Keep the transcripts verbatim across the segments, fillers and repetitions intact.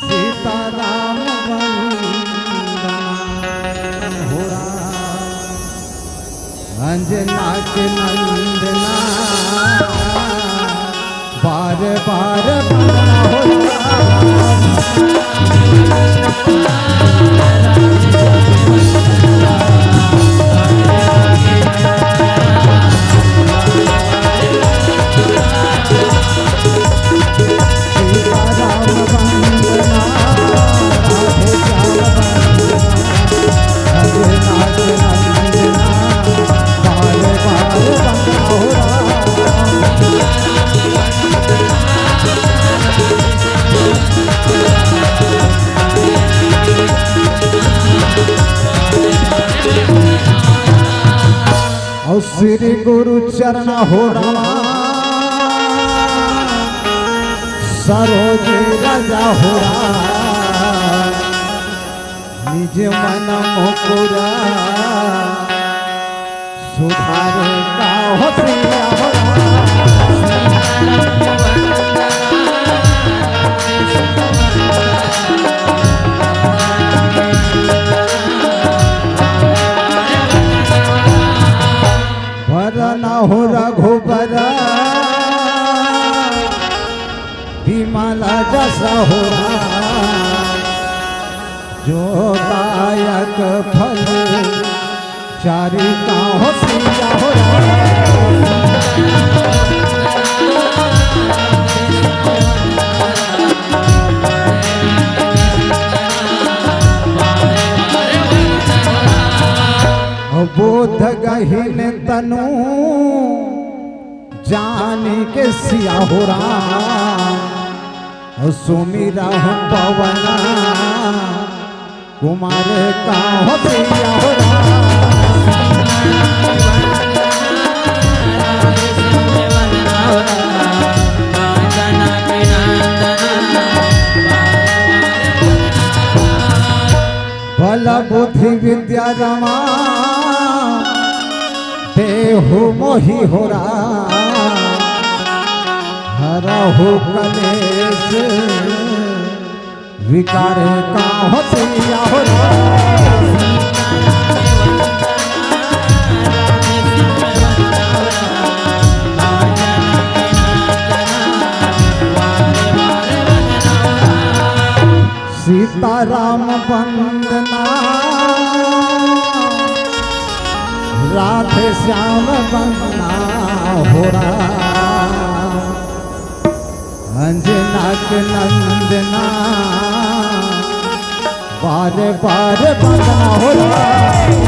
सीताराम वंदना हो राम, अंजना के नंदना, बार बार वंदना हो राम। अउ श्री गुरु चरण हो राम, सरोज राजा हो राम, निज मन मुकुरा सुधारे का हो सिया हो राम। भरना हो रघुबर विमल जस हो राम, जो दायक फल चारि का हो सिया हो राम। बोध गहिन तनु जानि के सिया हो राम, सुमिरहु पवन कुमार का हो सिया हो राम। बल बुद्धि विद्या रमा देहु मोहि हो राम, हरहु कलेश विकार का हो सिया हो राम। सीताराम वंदना, राधे श्याम वंदना हो राम। अंजना के नंदना, बार बार वंदना हो राम।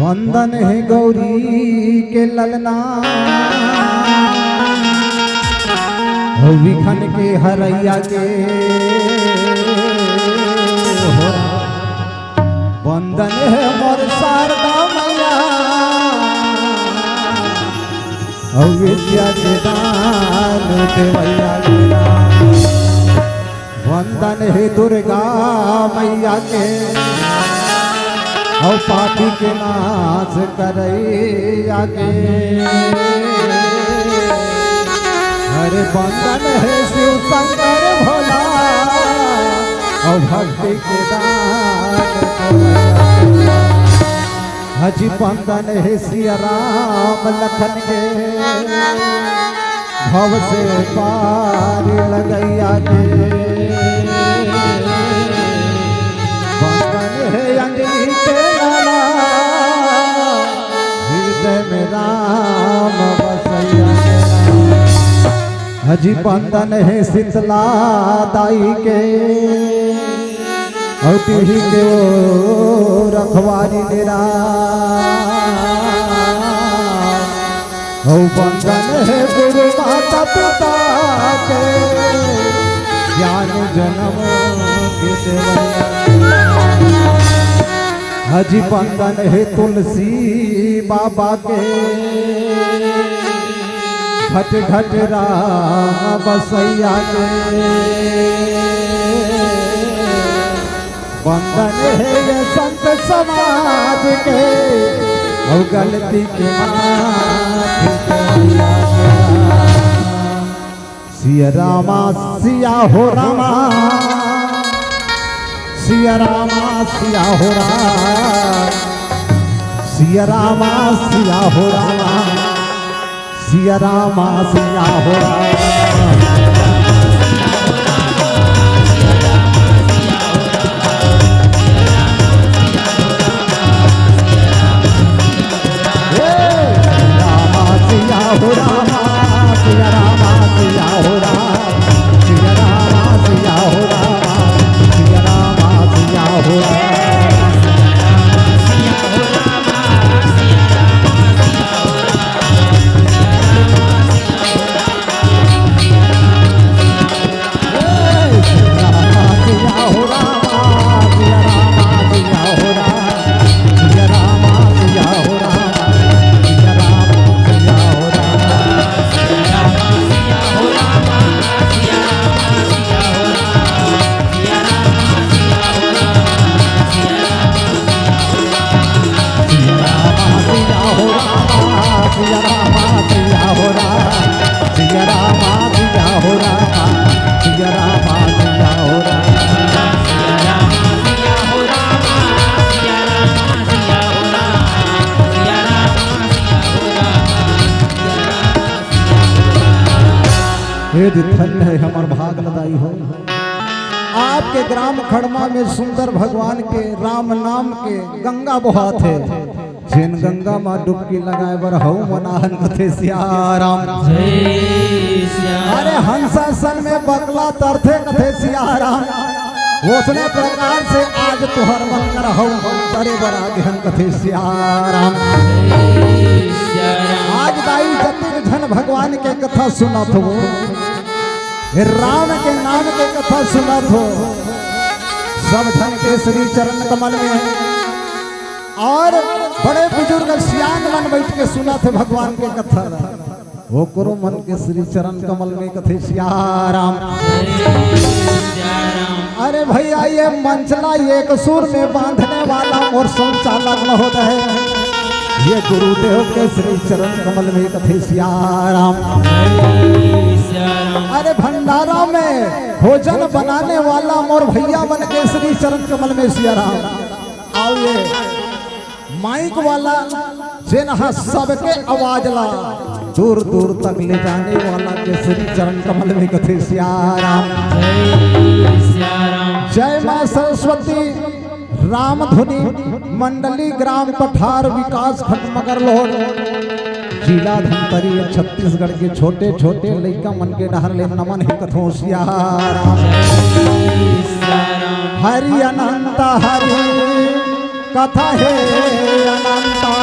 वंदन हे गौरी के ललना, विघन के हरैया के हो। वंदन हे मोर शारदा मैया, विद्या के दान देवैया के। वंदन हे दुर्गा मैया के, अउ पापी के नाश करैया के। अरे वंदन हे शिव शंकर भोला, अउ भक्ति के दान करैया के। अजी वंदन हे सिया राम लखन के, भव से पार लगैया के। वंदन हे अंजनी के लाला, हृदय में राम बसैया के। अजी वंदन हे शीतला दाई के, अउ तिही के ओ रखवारी डेरा। अउ वंदन हे गुरु माता पिता के, ज्ञान जनम के देवैया। अजी बंदन हे तुलसी बाबा के, घट घट राम बसैया के। बंदन हे ये संत समाज के, अउ गलती के माफ के। सिया रामा सिया हो रामा, सिया रामा सिया हो रामा, सिया रामा सिया हो रामा, सिया रामा सिया हो रामा। हे जी, धन्य हे हमर भाग ल दाई हो। आपके ग्राम खड़मा में सुंदर भगवान के राम नाम के गंगा बोहात हे। जेन गंगा मा डुबकी लगाए बर हऊ मन आहन कथे सिया राम। जय सिया राम। अरे हंसासन में बकला तरथे कथे सिया राम। वोसने प्रकार से आज तुहर मन कर हऊ करे बर आगे हन कथे सिया राम। जय सिया राम। आज दाई जतिक झन भगवान के कथा सुनत हो, हे राम के नाम के कथा सुनत हो, सब झन के श्री चरण कमल में अउ बड़े बुजुर्ग सियान मन बइठ के सुनत हे भगवान के कथा, ओकरो मन के श्री चरण कमल में कथे सिया राम। अरे भइया, ये मंचला एक सुर में बांधने वाला मोर संचालक महोदय, ये गुरुदेव के श्री चरण कमल में कथे सिया राम। अरे भंडारा में भोजन बनाने वाला मोर भइया मन के श्री चरण कमल में सिया राम। अउ ये माइक वाला जेन ह सबके आवाज ला दूर दूर तक ले जाने वाला के श्री चरण कमल में कथे सिया राम। जय सिया राम। जय माँ सरस्वती। रामधुनी मंडली, ग्राम पठार, विकास खंड मगरलोड, जिला धमतरी, छत्तीसगढ़ के छोटे छोटे लइका मन के डहर ले नमन हे कथों सिया राम। जय सिया राम। हरि अनंत हरि कथा हे अनंता,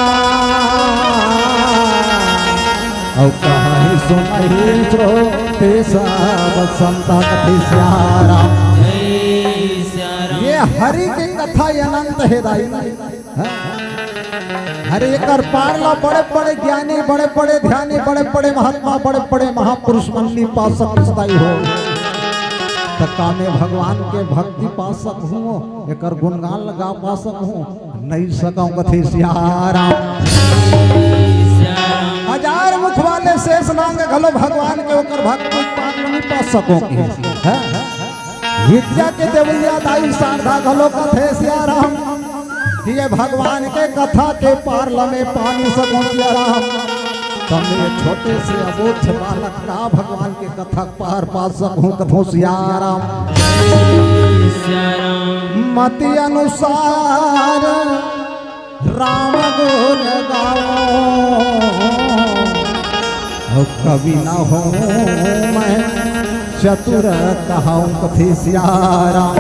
अउ कहानी सुनही श्रोते सब संता कथे सिया राम। जय सिया राम। ये हरि के कथा अनंत हे दाई। हाँ? अरे एकर पार ला बड़े बड़े ज्ञानी, बड़े बड़े ध्यानी, बड़े बड़े महात्मा, बड़े बड़े महापुरुष मन नइ पा सकस दाई हो। त का मैं भगवान के भक्ति पा सकहूँ, एकर गुणगान ल गा पा सकहूँ? नइ सकँव कथे सिया राम। हजार मुख वाले शेष नांग घलो भगवान के ओकर भक्ति पार नइ पा सकँव कथे। हैं? विद्या के देवैया दाई शारदा घलो कथे सिया राम कि ये भगवान के कथा के पार ल मैं पा नइ सकँव सिया राम। त मैं छोटे से अबोध बालक का भगवान के कथा पार पा सकहूँ कथों सिया राम। मति अनुसार राम गुण गावों, कवि न हों मैं चतुर कहावों कथे सिया राम।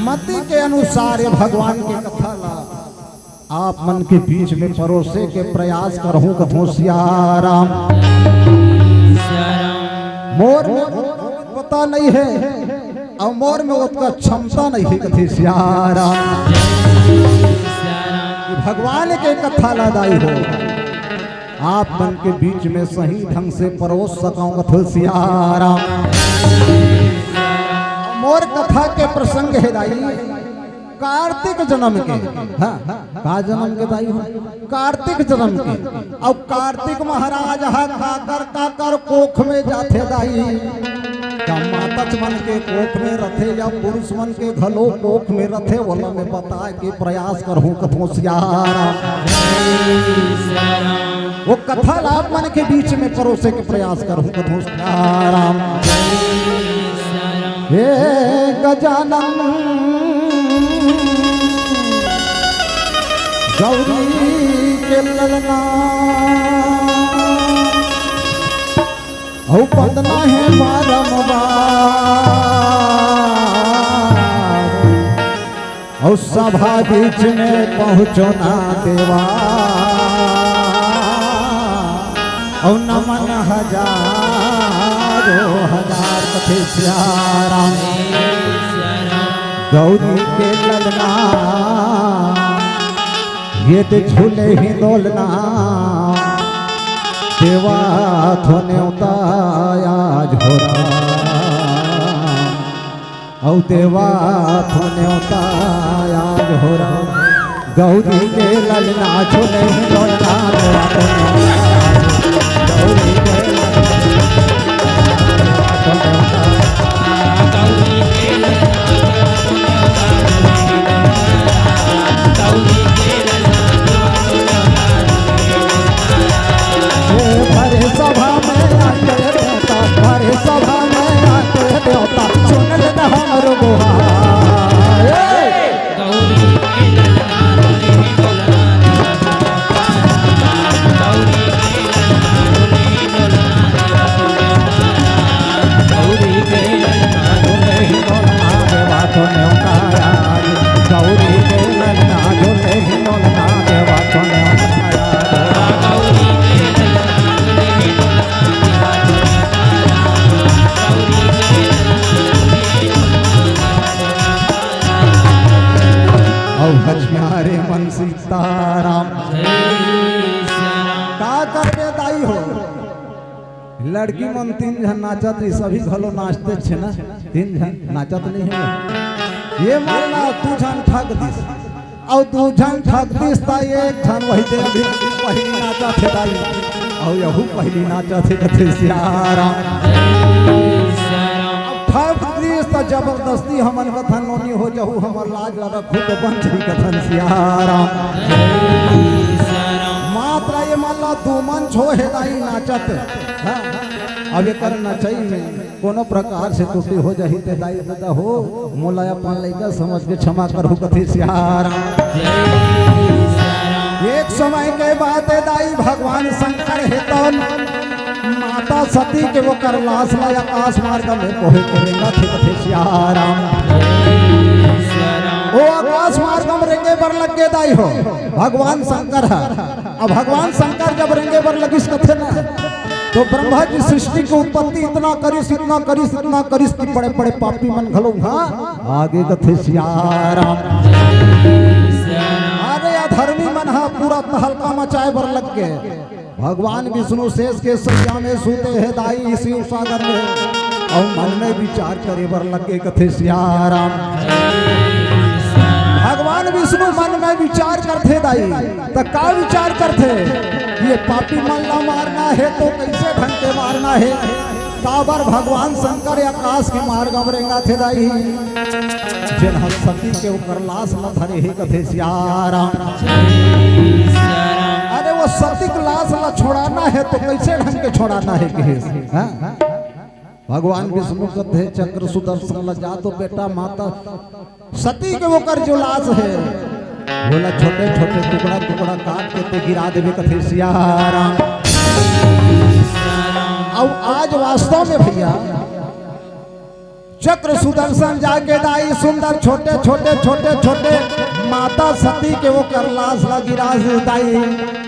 मति के अनुसार ये भगवान के कथा ला आप मन के बीच में परोसे के प्रयास करहूँ कथों सिया राम। मोर में पता नइ हे, अउ मोर में ओतका क्षमता नइ हे कथे सियाराम। कि भगवान के कथा ला दाई हो, आप मन के बीच में सही ढंग से परोस सकंव कथे सियाराम। मोर कथा के प्रसंग हे दाई, कार्तिक जन्म के। हाँ, का जन्म के दाई हो? कार्तिक जन्म के। अउ कार्तिक महाराज ह काकर काकर कोख में जाथे दाई। का मातच मन के कोख में रथे या पुरुष मन के घलो कोख में रथे, ओला मैं बताय के प्रयास करहूं कथों सियाराम। वो कथा ला आप मन के बीच में परोसे के प्रयास करहूं कथों सियाराम। हे गजानन गौरी के ललना, अउ बंदना हे बारंबार, अउ सभा बीच में पहुँचो ना देवा, अउ नमन हजारों हजार कथे सियाराम। गौरी के ललना ये ते झूले ही डोलना, देवा थो नेवता आज हो राम। अउ देवा थो नेवता आज हो राम। गौरी के ललना झूले ही डोलना, देवा थो नेवता आज हो राम। गौरी के ललना झूले ही डोलना, देवा थो नेवता आज हो राम। भरे सभा में आके देवता, भरे सभा में आके देवता, सुन लेना हमरो गुहार। गौरी के ललना झूले ही डोलना, देवा थो नेवता आज हो राम। अउ हथियारे मन सीताराम। का करबे दाई हो, लड़की मन तीन झन नाचत रहिस, अभी घलो नाचते छे ना, तीन झन नाचत नइ हे। ये मन ला दू झन ठग दिस, अउ दू झन ठग दिस त एक झन वही दे अभी पहिली नाचत हे दाई, अउ यहू पहिली नाचत हे कथे सियाराम। ठग दिस त जबरदस्ती हमन कथन नोनी हो जहू, हमर लाज ला रखहू त बन जही कथन सियाराम। मात्र ये मन ला दू मन छो हे दाई नाचत। हाँ, अब एकर नचई में कोनो प्रकार से त्रुटि हो जही ते दाई ददा हो, मोला अपन लइका समझ के क्षमा करहू कथे सियाराम। एक समय के बात हे दाई, भगवान शंकर हे तौन माता सती के ओकर लाश ला आकाश मार्ग में कोहे के रेंगत हे कथे सियाराम। ओ आकाश मार्ग में रेंगे बर लग गे दाई हो भगवान शंकर ह। अब भगवान शंकर जब रेंगे बर लगिस कथे ना, तो ब्रह्मा जी सृष्टि के उत्पत्ति इतना करिस, इतना करिस, इतना करिस कि बड़े बड़े पापी मन घलो उहाँ आगे कथे सियाराम। अरे अधर्मी मन ह पूरा तहलका मचाए बर लग गे। भगवान विष्णु शेष के सैया में सूते हे दाई शिव सागर में, अउ मन में विचार करे बर लग गे कथे सियाराम। भगवान विष्णु मन में विचार करथे दाई, त का विचार करथे? ये पापी मन ला मारना हे तो कइसे ढंग के मारना हे? काबर भगवान शंकर आकाश के मार्ग में रेंगत हे दाई, जेन ह सती के ओकर लाश ला धरे हे कथे सियाराम। अरे वो सती के लाश ला छोड़ाना हे तो कइसे ढंग के छोड़ाना हे कहे। हाँ? भगवान विष्णु कथे चक्र सुदर्शन ला जा तो बेटा माता सती के ओकर जो लाश हे, ओला छोटे छोटे टुकड़ा टुकड़ा काट के ते गिरा देबे कथे सियाराम। अब आज वास्तव में भैया चक्र सुदर्शन जाके दाई सुंदर छोटे छोटे छोटे छोटे माता सती के ओकर लाश ला गिरा दे दाई।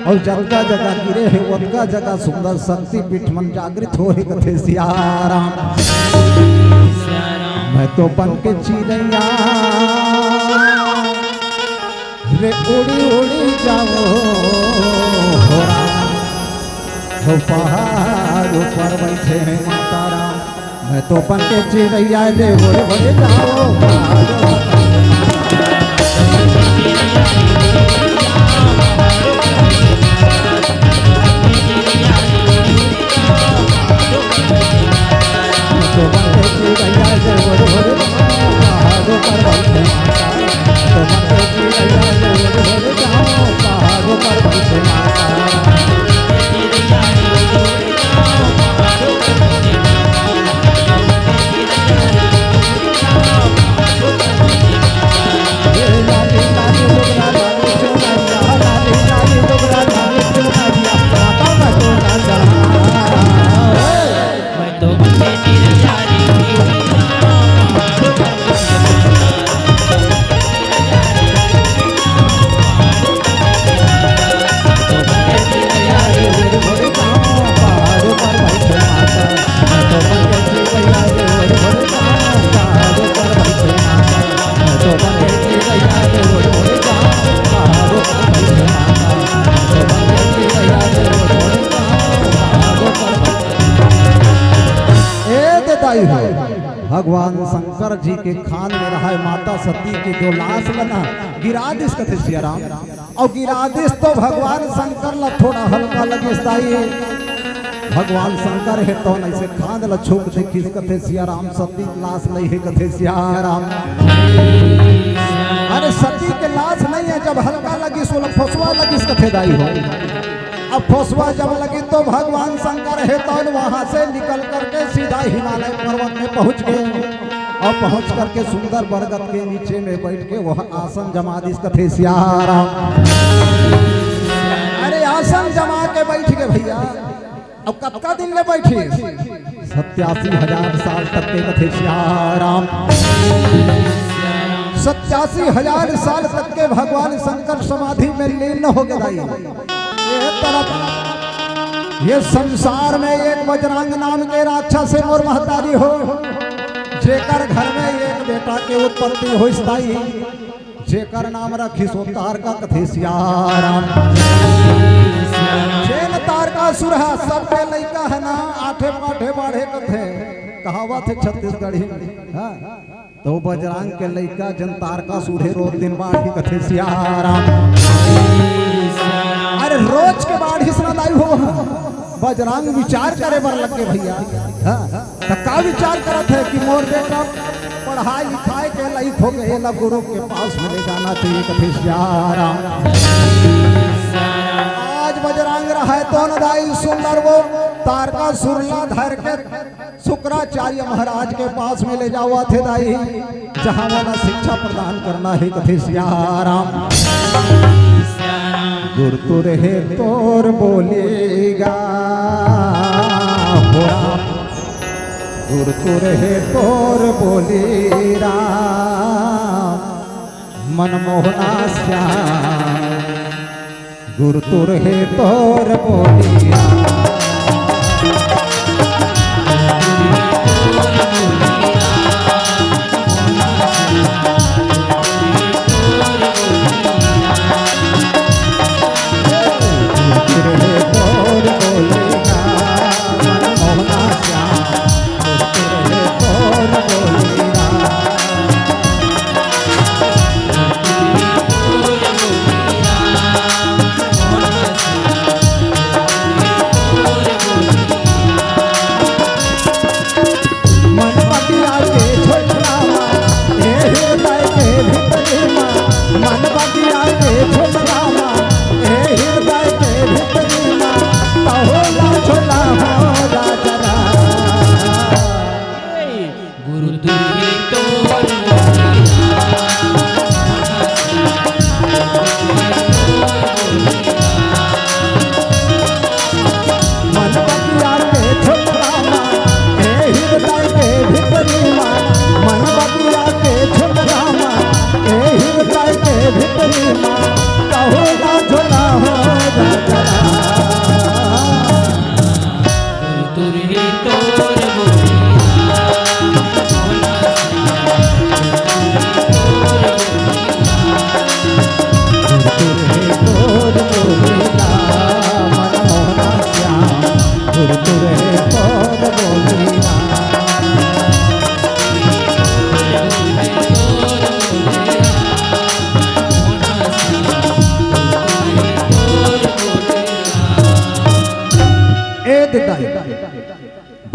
अउ जतका जगह गिरे हे ओतका जगह सुंदर शक्ति पीठ मन जागृत हो हे कथे सियाराम। मैं तो बन के चिरैया रे उड़ी उड़ी जाओ हो राम, हो पहाड़ ऊपर बैठे हैं माता राम। मैं तो बन के चिरैया रे उड़ी उड़ी जाओ पहाड़ ऊपर। ए दे दाई हो, भगवान शंकर जी के खांद में रहय माता सती के जो लाश ल ना गिरा दिस कथे सियाराम। अउ गिरा दिस तो भगवान शंकर ल थोड़ा हल्का लगिस दाई। भगवान शंकर हे तो अइसे खांद ल छू के देखिस कथे सियाराम, सती के लाश नइ हे कथे सियाराम। अरे सती के लाश नइ हे, जब हल्का लगिस ओला फोसवा लगिस कथे दाई हो। अब फोसवा जब लगिस तो भगवान शंकर हे तो वहां से निकल करके सीधा हिमालय पर्वत में पहुंच गे अउ पहुंच करके सुंदर बरगद के नीचे में बैठ के वह आसन जमा दिस कथे सियाराम। अरे आसन जमा के बैठ गे भइया। अब कतका दिन ले बैठिस? सत्यासी हजार साल तक के कथे सियाराम। सत्यासी हजार साल तक के भगवान शंकर समाधि में लीन हो गे दाई। ये तरफ, ये संसार में एक बजरंग नाम के राक्षस हे मोर महतारी हो, जेकर घर में एक बेटा के उत्पत्ति होइस दाई, जेकर नाम रखिस ओ तारका कथे सियाराम। जेन तारकासुर ह सबके लइका हे ना, आठे पाठे बाढ़े कथे, कहावत हे छत्तीसगढ़ी में। हाँ। तो बजरंग के लइका जेन तारकासुर हे रोत दिन बाढ़ही कथे सियाराम। अरे रोज के बाढ़िस ना दाई हो, बजरंग विचार करे बर लग गे भइया। हाँ, त का विचार करत हे कि मोर बेटा पढ़ाई लिखाई के लायक हो गे, एला गुरु के पास में ले जाना चाहिए कथे सियाराम। आज बजरंग रहय तो न दाई सुंदर वो तारकासुर ला धर के शुक्राचार्य महाराज के पास में ले जावत हे दाई, जहां वाला शिक्षा प्रदान करना हे कथे सियाराम। गुरतुर हे तोर बोली गा हो राम, गुरतुर हे तोर बोली राम, मनमोहना श्याम। गुरतुर हे तोर बोलिया। गुरतुर हे तोर बोलिया, मनमोहना श्याम। गुरतुर हे तोर बोलिया। मन बगिया के झोलवा मा, ए हृदय के भीतरी मा। मन बगिया के झोलवा मा, ए हृदय के भीतरी मा। कहो ला झोला हो राजा राम। गुरु तुही तोर मन बगिया के झोपड़ा मा, ए हृदय के भीतरी मा। मन बगिया के झोपड़ा मा, ए हृदय के भीतरी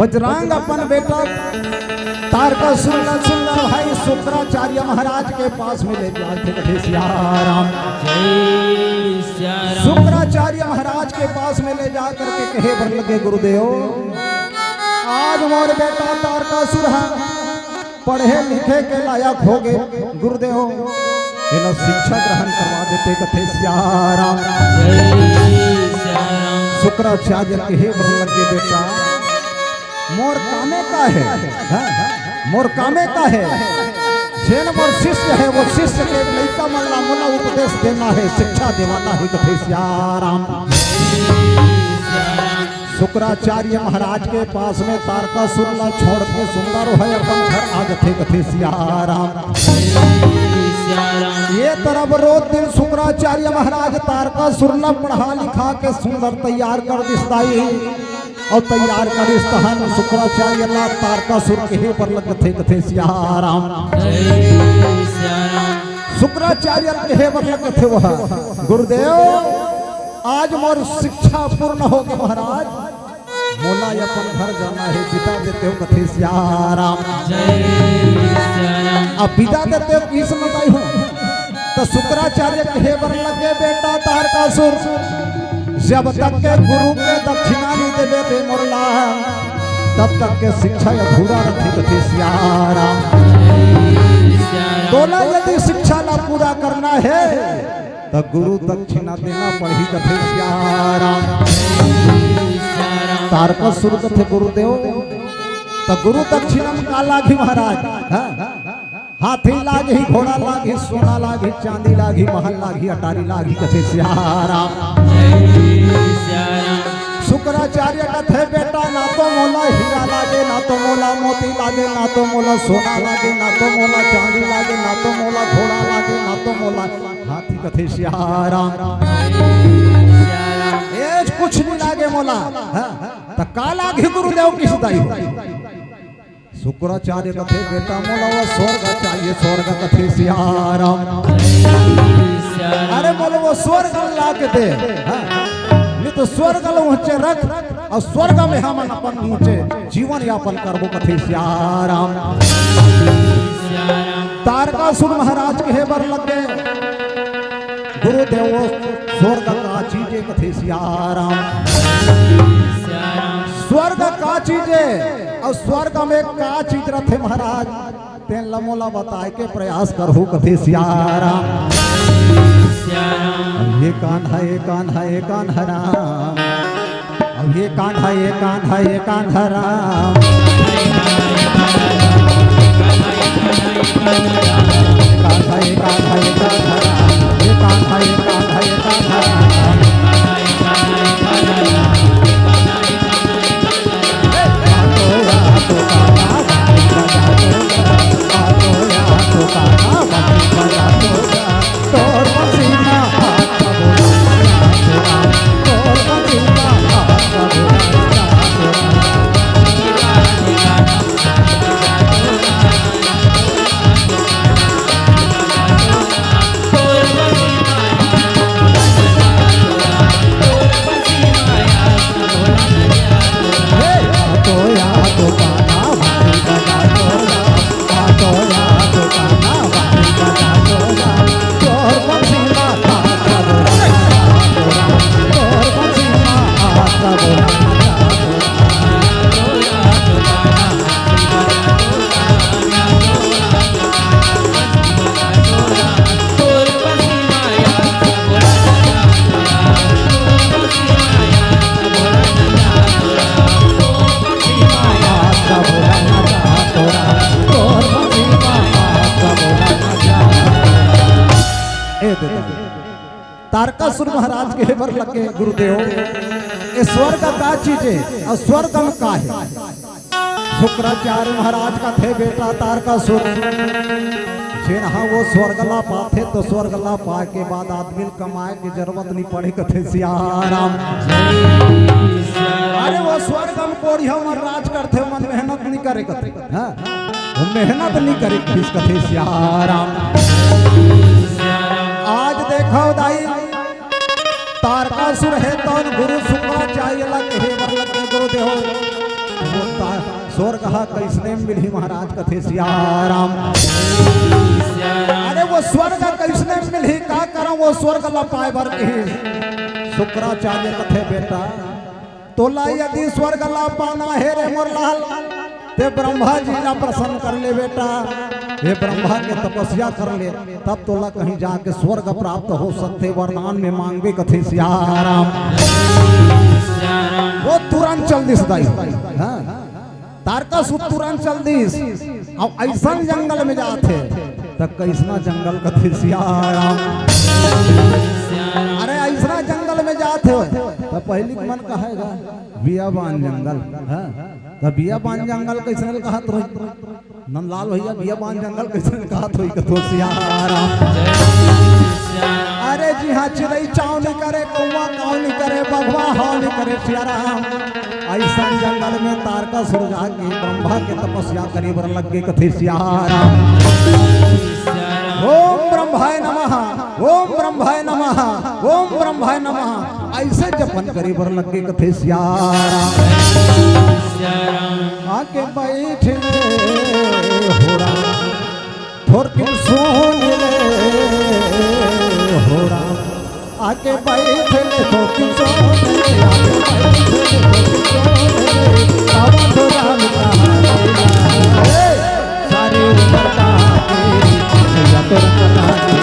बजरंग अपन बेटा तारकासुर ला सुंदर भाई शुक्राचार्य महाराज के पास में ले जाथे, कथे सिया राम। जय सिया राम। शुक्राचार्य महाराज के पास में ले जा करके कहे बर लगे, गुरुदेव, आज मोर बेटा तारकासुर ह पढ़े लिखे के लायक हो गे, गुरुदेव, एला शिक्षा ग्रहण करवा देते, कथे सिया राम। जय सिया राम। शुक्राचार्य कहे बर लगे, बेटा, मोर कामे का हे? हाँ? मोर कामे का हे? जेन मोर शिष्य हे, वो शिष्य के लइका मन ला मोला उपदेश देना हे, शिक्षा देवाना हे, कथे सिया राम। शुक्राचार्य महाराज के पास में तारकासुर ला छोड़ के सुंदर होय अपन घर आ जथे, कथे सिया राम। ये तरफ रोज दिन शुक्राचार्य महाराज तारकासुर ला पढ़ा लिखा के सुंदर तैयार कर दिस दाई। अउ तैयार करिस तहन शुक्राचार्य ला तारकासुर कहे बर लगथे, कथे सिया राम। जय सिया राम। शुक्राचार्य कहे बर लगथे वह, गुरुदेव, आज मोर शिक्षा पूर्ण हो गे महाराज, मोला अपन घर जाना हे, बिदा देते हो, कथे सिया राम। जय सिया राम। अब बिदा देते हो, किस बताई हूँ? त शुक्राचार्य कहे बर लगे, बेटा तारकासुर, जब तक के गुरु के दक्षिणा नइ देबे रे मोर लाल, तब तक के शिक्षा अधूरा रथे, कथे सिया राम। तोला यदि शिक्षा ला पूरा करना हे, त गुरु दक्षिणा देना पड़ही, कथे सिया राम। तारकासुर कथे, गुरुदेव, त गुरु दक्षिणा म का लागही महाराज? हाँ? हाथी लागही, घोड़ा लागही, सोना लागही, चांदी लागही, महल लागही, अटारी लागही, कथे सिया राम। शुक्राचार्य कथे, बेटा, ना तो मोला हीरा लागे, ना तो मोला मोती लागे, ना तो मोला सोना लागे, ना तो मोला चांदी लागे, ना तो मोला घोड़ा लागे, ना तो मोला हाथी, कथे सिया राम। ए कुछ नइ लागे मोला। हाँ, त का लागही गुरुदेव, किस दाई हो? शुक्राचार्य कथे, बेटा, मोला वो स्वर्ग चाहिए, स्वर्ग, कथे सिया राम। अरे मोला वो स्वर्ग ला के दे, हाँ? नइ तो स्वर्ग ला उहचे रख अउ स्वर्ग में हमन अपन उहचे जीवन यापन करबो, कथे सिया राम। तारकासुर महाराज कहे बर लगे, गुरुदेव, स्वर्ग का चीज हे, कथे सिया राम। स्वर्ग का चीज हे अउ स्वर्ग में का चीज रथे महाराज, तेन ल मोला बताए के प्रयास करहू, कथे सिया राम। अब ये कान्हा, ये कान्हा, ये कान्हा राम। अब ये कान्हा, ये कान्हा, ये कान्हा राम। कान्हा, ये कान्हा, ये कान्हा राम। ये कान्हा, ये कान्हा, ये कान्हा राम। ए दे दे। तारकासुर महाराज कहे बर लगे, गुरुदेव, ये स्वर्ग का चीज हे अउ स्वर्ग में का हे? शुक्राचार्य महाराज कथे, बेटा तारकासुर, जेन ह वो स्वर्ग ला पाथे त स्वर्ग ला पाए के बाद आदमी ल कमाए के जरूरत नइ पड़े, कथे सिया राम। अरे वो स्वर्ग में कोढ़िया मन राज करथे, मन मेहनत नइ करे कथे। हाँ? वो मेहनत नइ करे, किस कथे सिया राम। आज देखव दाई, तारकासुर हे तौन गुरु शुक्राचार्य ला कहे बर लगे, गुरुदेव, वो ता-, कइसने मिलही महाराज कथे सियाराम। अरे वो स्वर्ग कइसने मिलही, का करंव वो स्वर्ग ला पाए बर कही। शुक्राचार्य कथे बेटा, तोला यदि स्वर्ग ला पाना हे रे मोर लाल, ते ब्रह्मा जी ला प्रसन्न कर ले बेटा। हे ब्रह्मा के तपस्या कर ले, तब तोला कहीं जाके स्वर्ग प्राप्त हो सकथे। वरदान में मांगबे कथे सियाराम। वो तुरंत चल दिस दाई। हाँ। तारकासुर तुरंत चल दिस। अब अइसन जंगल में जात हे, त कइसना जंगल कथे सियाराम। अरे अइसना जंगल में जात हे, त पहिली के मन कहेगा बियाबान जंगल। हाँ। त बियाबान जंगल कइसने ल कहत रही? नंदलाल भइया, बियाबान जंगल कइसने ल कहत होही कथो सियाराम। अरे जिहाँ चिरई चाव नइ करे, कौवा काव नइ करे, बघवा हाव नइ करे सियाराम। अइसन जंगल में तारकासुर जाके ब्रह्मा के तपस्या करे बर लग गे कथे सियाराम। ओम ब्रह्माय नमः, ओम ब्रह्माय नमः, ओम ब्रह्माय नमः। अइसे जपन करे बर लग गे कथे सियाराम। आके बइठ ले हो राम, थोरकिन सुन ले हो राम। आके बइठ ले थोरकिन सुन ले, आके बइठ ले थोरकिन सुन ले। सावन राम कहानी। ए, सारी उमर कहानी, भैया तोर कहानी।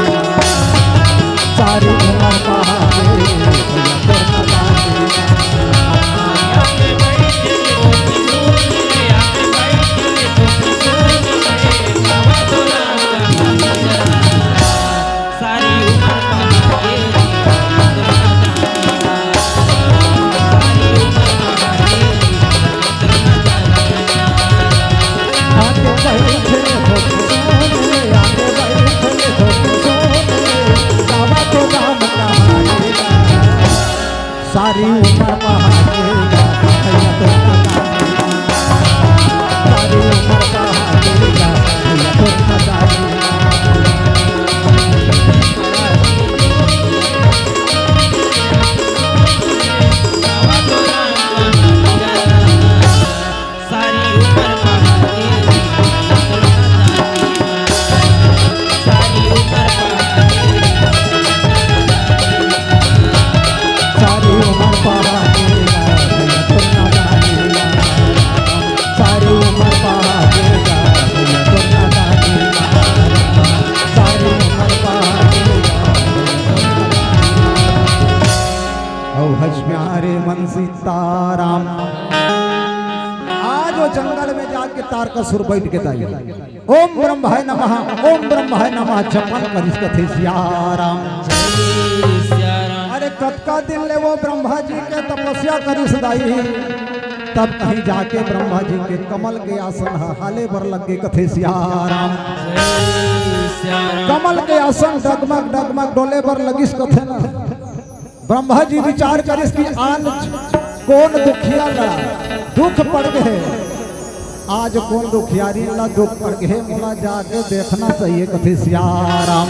सारी उमर कहानी, भैया तोर कहानी। सारी उमर पहाड़ेगा, भैया तो पता नहीं। सारी उमर पहाड़ेगा, भैया तो पता नहीं। अउ हस प्यारे मन सीताराम। आज वो जंगल में जाके तारकासुर बइठ गे दाई। ओम ब्रह्माय नमः, ओम ब्रह्माय नमः, जपन करिस कथे सियाराम। अरे कतका दिन ले वो ब्रह्मा जी के तपस्या करिस दाई, तब कहीं जाके ब्रह्मा जी के कमल के आसन ह हाले बर लग गे कथे सियाराम। कमल के आसन डगमग डगमग डोले बर लगिस कथे ना। ब्रह्मा जी विचार करिस कि आन कोन दुखिया ला दुख पड़ गे हे, आज कोन दुखियारी ला दुख पड़ गे हे, मोला जाके देखना चाहिए कथे सियाराम।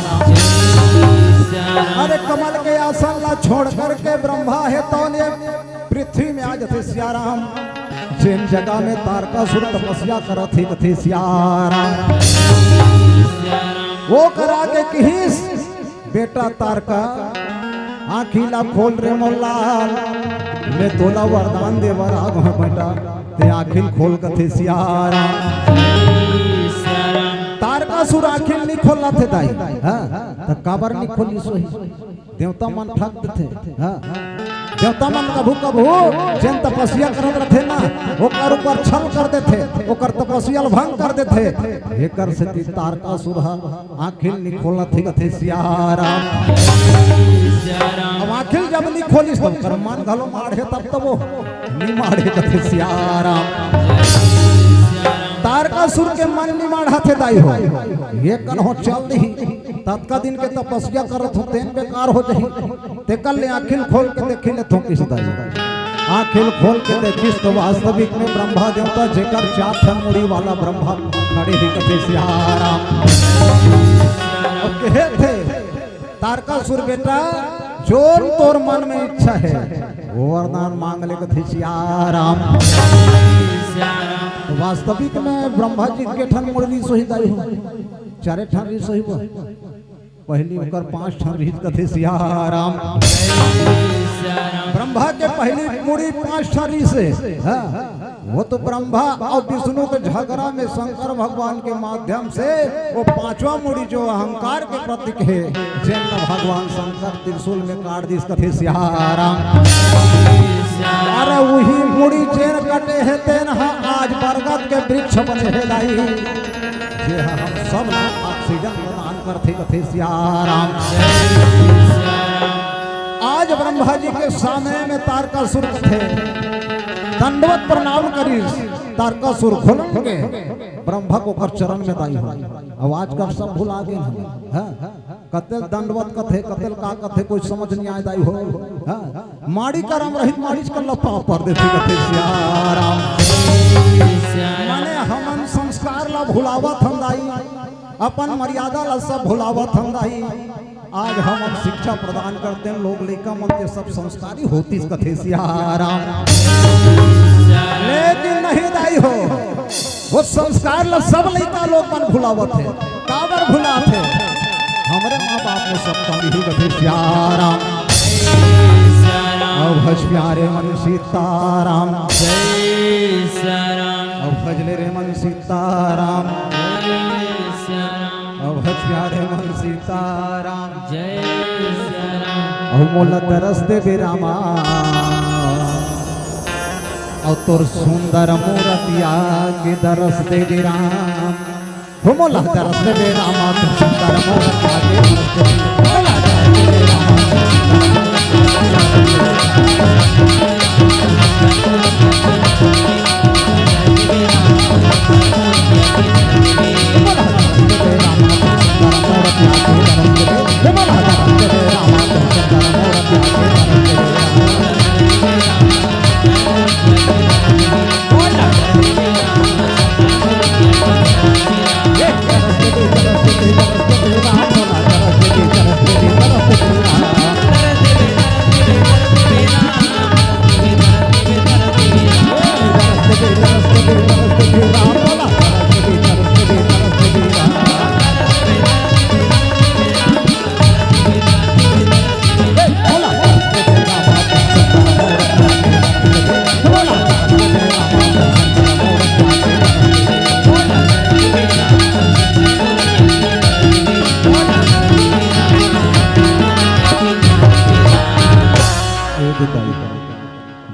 अरे कमल के आसन ला छोड़ करके ब्रह्मा हे तौन ये पृथ्वी में आ जथे सियाराम। जेन जगह में तारकासुर तपस्या करत हे कथे सियाराम। वो करा के किहिस बेटा तारका, आँखी ला खोल रे मोर लाल, मैं तोला वरदान दे बर आ गो हँव बेटा, ते आँखी ल खोल कथे सियाराम। तारकासुर आँखी ल नइ खोलत हे दाई, हाँ, त काबर नइ खोलिस होही? देवता मन ठग देथे, हाँ, देवता मन कभू कभू जेन तपस्या करत रथे ना, ओकर ऊपर छल कर देथे, ओकर तपस्या ल भंग कर देथे। एकर सेती तारकासुर ह आँखी ल नइ खोलत हे कथे सियाराम। अब आँखी ल जब नइ खोलिस त ओकर मन घलो माढ़े, तब तो वो नइ माढ़े कथे सियाराम। तारकासुर के मन नइ माढ़त हे दाई हो, ये कन हो चल दिही, ततका दिन के तपस्या करत हो तेन बेकार हो जाही। तेकर ले आँखी ल खोल के देखी लेथों किस दाई। आँखी ल खोल के देखिस तो वास्तविक में ब्रह्मा देवता जेकर चार ठन मुड़ी वाला ब्रह्मा खड़े हे कथे सियाराम। अउ कहे थे तारकासुर बेटा जोन तोर मन में इच्छा हे वो वरदान मांग ले कथे सियाराम। तो वास्तविक में ब्रह्मा जी के ठन मुड़ी रिहिस होही दाई हो, चारे ठन रिहिस होही वो। पहली ओकर पांच ठन रिहिस कथे सियाराम। ब्रह्मा के पहली मुड़ी पांच ठन रिहिस हे। हाँ। वो तो ब्रह्मा अउ विष्णु के झगड़ा में शंकर भगवान के माध्यम से वो पांचवा मुड़ी जो अहंकार के प्रतीक हे, जेन ला भगवान शंकर त्रिशूल में काट दिस कथे सियाराम। अरे उही मुड़ी जेन कटे हे तेन ह आज बरगद के वृक्ष बने हे दाई, जे ह हम सब ला ऑक्सीजन प्रदान करथे कथे सियाराम। आज ब्रह्मा जी के सामने में तारकासुर कथे दंडवत प्रणाम करिस। तारकासुर खुलम के ब्रह्मा के ओकर चरण में दाई हो। अब आजकल सब भुला गे हे। हाँ? कतेल दंडवत कथे, कतेल का कथे, कोई समझ नहीं आय दाई हो। हाँ? माड़ी करम रहित माड़ीच कर लपा पर देथे कथे सियाराम। माने हमन संस्कार ला भुलावत हन दाई, अपन मर्यादा ला सब भुलावत हन दाई। आज हमन शिक्षा प्रदान करथन, लोग लइका मन के सब संस्कारी होतिस कथे सियाराम। लेकिन नहीं दाई हो, वो संस्कार ला सब लइका लोग मन भुलावत हे। काबर भुलात हे? हमरे माँ बाप में सब कमी ही कथे सियाराम। अवध प्यारे मन सीताराम। अवध ले रे मन सीताराम। अवध प्यारे मन सीताराम। अउ मोला दरस देबे रामा, अउ तोर सुंदर मूरतिया के दरस देबे राम। हो मोला दरस देबे रामा, तोर सुंदर मूरतिया के दरस देबे रामा।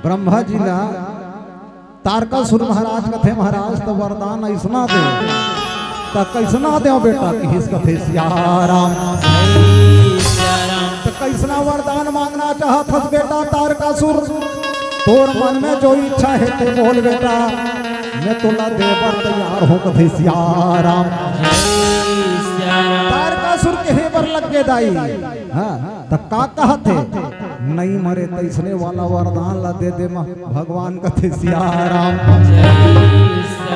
ब्रह्मा जी ला तारकासुर महाराज कथे, महाराज, त वरदान अइसना दे। त कइसना देव बेटा, किहिस कथे सियाराम। त कइसना वरदान मांगना चाहत हस बेटा तारकासुर? तोर मन में जो इच्छा हे ते बोल बेटा, मैं तोला दे बर तैयार हों कथे सियाराम। तारकासुर कहे बर लग गे दाई। हाँ, त का कहत हे? नइ मरे तइसने वाला वरदान ला दे दे म-, भगवान कथे सियाराम।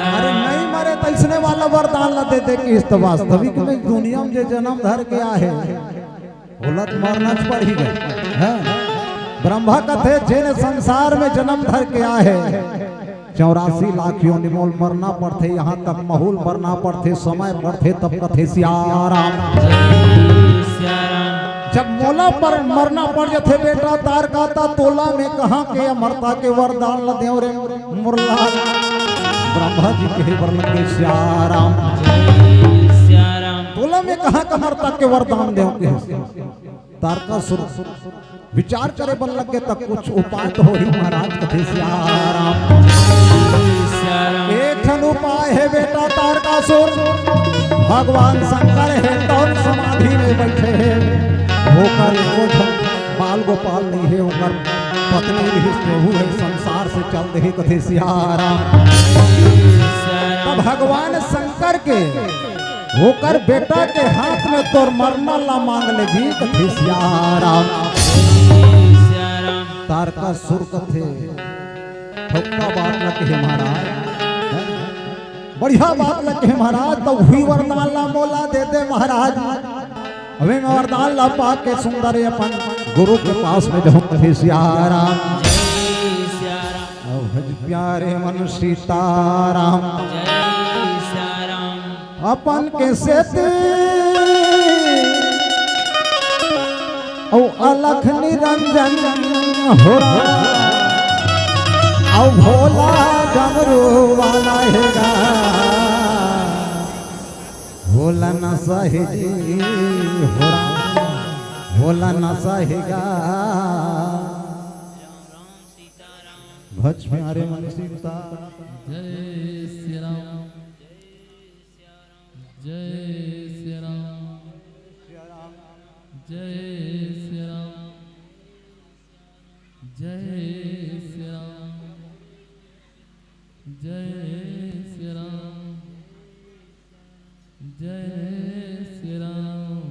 अरे नइ मरे तइसने वाला वरदान ला दे दे किहिस त वास्तविक में दुनिया में जे जनम धर के आहे, ओला त मरना च पड़ही गा। हाँ? ब्रह्मा कथे जेन संसार में जनम धर के आहे, चौरासी लाख योनि मोल मरना पड़थे, यहाँ तक महूल मरना पड़थे, समय पड़थे, तब कथे सियाराम। जब मोला पर मरना पड़ जथे बेटा तारका, त तोला में कहाँ के अमरता के वरदान ल देव रे मुरला। ब्रह्मा जी कहे बर लगे सियाराम। तोला में कहाँ के अमरता के वरदान देव के? तारकासुर विचार करे बर लगे त कुछ उपाय तो होही महाराज कथे सियाराम। एक ठन उपाय हे बेटा तारकासुर, भगवान शंकर हे तौन समाधि में बैठे हे, ओकर एको झन बाल गोपाल नइ हे, ओकर पत्नी रिहिस तेहू हे संसार से चल देही कथे सियाराम। त भगवान शंकर के ओकर बेटा के हाथ में तोर मरना ला मांग लेगी कथे सियाराम। तारकासुर कथे, थोक्का बात ल कहे महाराज, बढ़िया बात ल कहे महाराज, त उही वरदान ला मोला दे दे महाराज। अभी मैं वरदान ला पा के सुंदर अपन गुरु के पास में जाऊं कथे सियाराम। प्यारे मन सीताराम। जय सिया राम। अपन के सेती अउ अलख निरंजन हो राम, अउ भोला डमरू वाला हे गा, भोला नसा हे जी हो राम, भोला नसा हे गा। भज प्यारे मन सीता। जय सिया राम। जय सिया राम। जय सिया राम। जय सिया राम। जय सिया राम। जय सिया राम।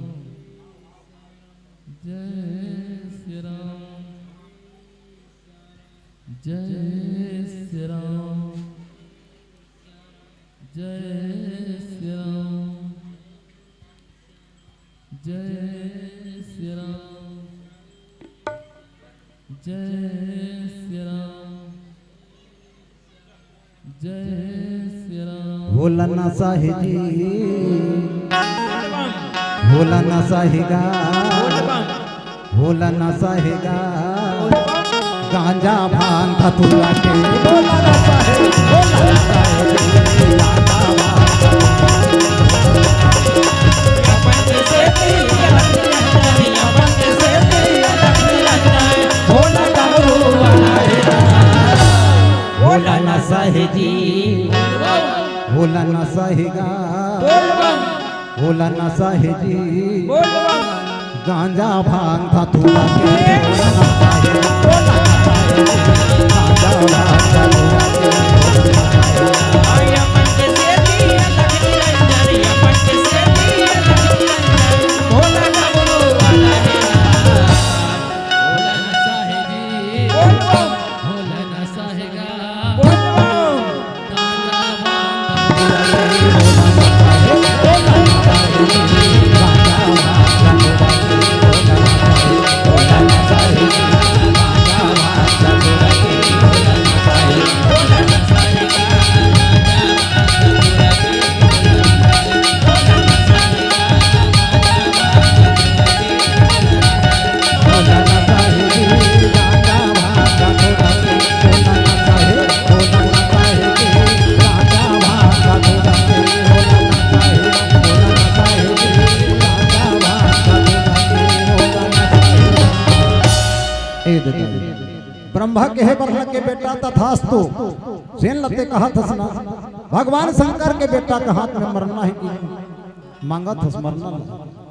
जय सिया राम। जय सिया राम। जय सिया राम। जय सिया राम। जय सिया राम। जय सिया राम। भोला नसा हे जी, भोला नसा हे गा, भोला नसा हे गा। गांजा भांग धतूरा के भोला नसा हे, भोला नसा हे जी। भोला नसा हे जी, भोला नसा हे गा, भोला नसा हे जी। गांजा भांग धतूरा के भोला नसा हे, भोला नसा हे जी। गांजा भांग धतूरा के भोला नसा हे। ए दे दे। ब्रह्मा कहे बर लगे, बेटा तथास्तु। जेन ल ते कहत हस ना, भगवान शंकर के बेटा के हाथ में मरना हे कि मांगत हस मरना ल।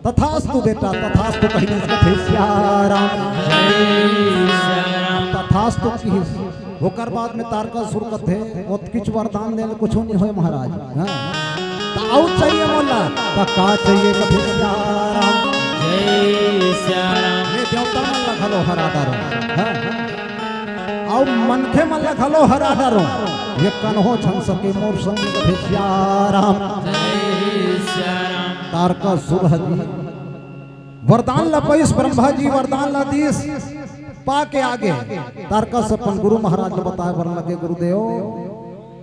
तथास्तु बेटा, तथास्तु कहिस कथे सिया राम। जय सिया राम। तथास्तु किहिस। ओकर बाद में तारकासुर कथे, "मोत किछु वरदान दे ले कुछु नइ होय महाराज।" हाँ। त अउ चाहिए मोला, त का चाहिए कथे सिया राम। जय सिया राम। मैं देवता मन ला घलो हरा डारों। हाँ। अउ मनखे मन ला घलो हरा डारों। ये कनहो छन सके मोर संग कथे सिया राम। जय सिया राम। तारकासुर ह जी वरदान ला पाइस, ब्रह्मा जी वरदान ला दीस। पा के आगे तारकासुर अपन गुरु महाराज ला बताए बर लगे, "गुरुदेव,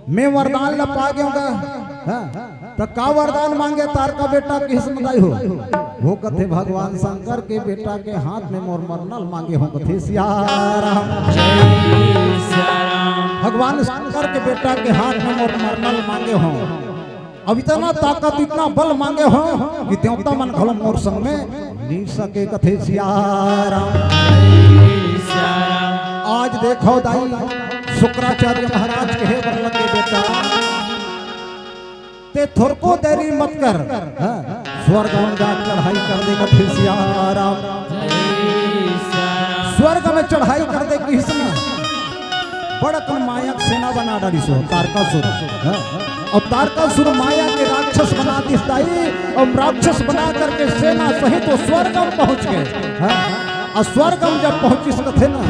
मैं वरदान ला पा गेंव गा।" हाँ, त का वरदान मांगे तारका बेटा किहिस बताई हो? वो कथे, "भगवान शंकर के बेटा के हाथ में मोर मरना ल मांगे हों कथे सिया राम।" जय सिया राम। भगवान शंकर के बेटा के हाथ में मोर मरना ल मांगे हों। अब इतना ताकत, इतना बल मांगे हों कि देवता मन घलो मोर संग में नइ सके कथे सिया राम। आज देखो दाई, शुक्राचार्य महाराज कहे बर लगे, "बेटा, ते थोरको देरी मत कर, हाँ, स्वर्ग में जा चढ़ाई कर दे कथे सिया राम।" स्वर्ग में चढ़ाई कर दे किहिस ना। बड़ अकन माया के सेना बना डारिस हो तारकासुर। हाँ? अउ तारकासुर माया के राक्षस बना दिस दाई, अउ राक्षस बना करके सेना सहित वो स्वर्ग में पहुंच गे। हाँ? अउ स्वर्ग में जब पहुंचिस कथे ना,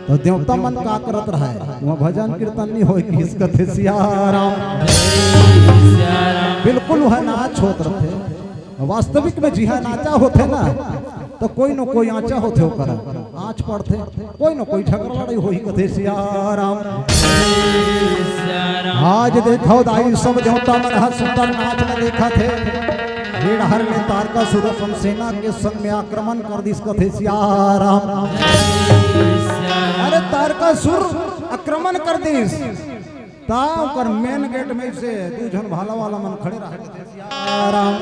त देवता मन का करत रहय? उहाँ भजन कीर्तन नइ होय किहिस कथे सिया राम। बिल्कुल उहाँ नाच होत रथे। वास्तविक में जिहाँ नाचा होथे ना, त कोई न कोई आचा होथे ओकर। नाच पड़थे, कोई न कोई झगड़ा लड़ई होही कथे सियाराम। आज देखव दाई, सब देवता मन ह सुंदर नाच ल देखत हे। ये डहर ले तारकासुर अपन सेना के संग में आक्रमण कर दिस कथे सियाराम। अरे तारकासुर आक्रमण कर दिस, त ओकर मेन गेट में से दू झन भाला वाला मन खड़े रहय। राम।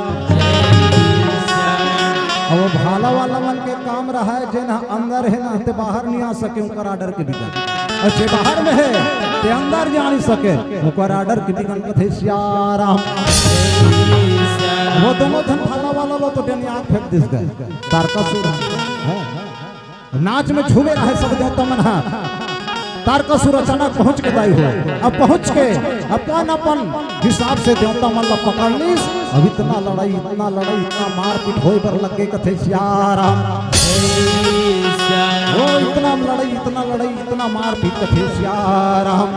अब वो भाला वाला मन के काम रहय, जेन ह अंदर हे ना, ते बाहर नहीं आ सके, ओकर आर्डर के बिना। अउ जे बाहर में हे, ते अंदर जा नहीं सके, ओकर आर्डर के बिना कथे सियाराम। वो दोनों झन भाला वाला लो तो डनिया फेंक दिस गा। तारकासुर ह। हाँ। नाच में झूमे रहय सब देवता मन ह। तारकासुर अचानक पहुंच के दाई हो, अब पहुंच के अपन अपन हिसाब से देवता मन ला पकड़ लिस। अब इतना लड़ई, इतना लड़ई, इतना मारपीट होय बर लग गे कथे सियाराम। ओ इतना लड़ई, इतना लड़ई, इतना मारपीट कथे सियाराम।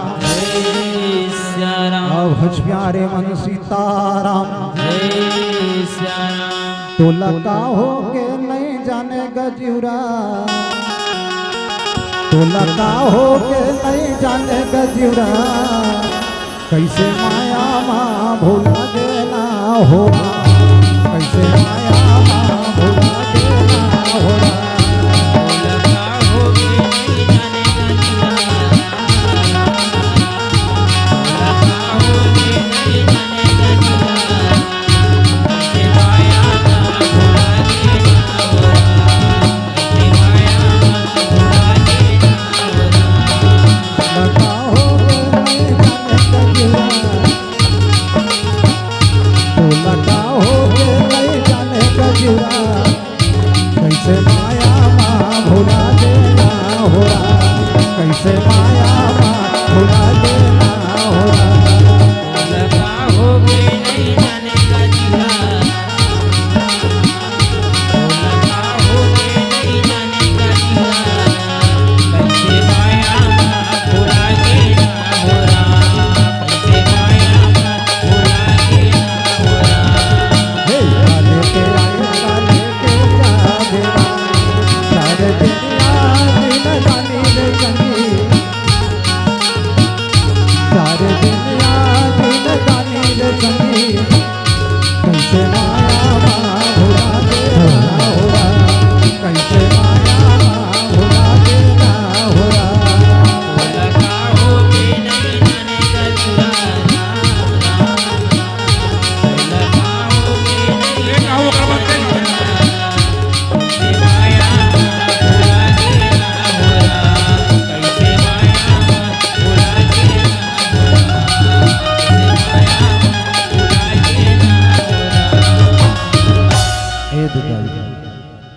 अब हच प्यारे मन सीताराम। तोला का हो के नहीं जाने गजिउरा, तोला का हो के नहीं जाने गजिउरा, कैसे माया मा भुला देना हो, कैसे माया मा भुला देना हो। कैसे माया मा भुला देना हो राम, कैसे माया मा भुला देना हो राम।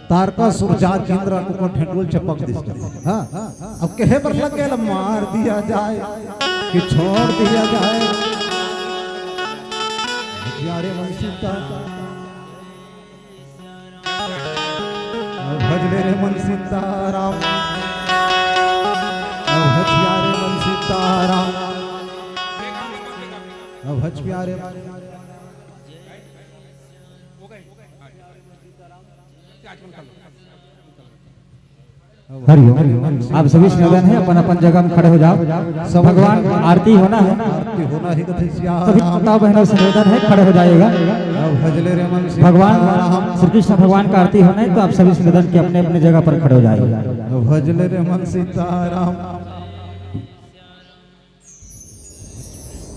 तारकासुर जात इंद्र को ढेंडोल चपक दिस। हाँ, अब कहे बर लग गे, मार दिया जाए कि छोड़ दिया जाए। प्यारे मन सीता, भजले रे मन सीताराम, भज प्यारे मन सीताराम, भज प्यारे मन। हरिओम। आप सभी से निवेदन है, अपन अपन जगह में खड़े हो जाओ। सब भगवान आरती होना है। आरती होना ही कथे सिया सभी राम। माता बहनों से निवेदन है, खड़े हो जाइएगा। अब भजले रे मन से भगवान राम। श्री कृष्ण भगवान का आरती होना है, तो आप सभी से निवेदन कि अपने अपने जगह पर खड़े हो जाइएगा। अब भजले रे मन सीताराम।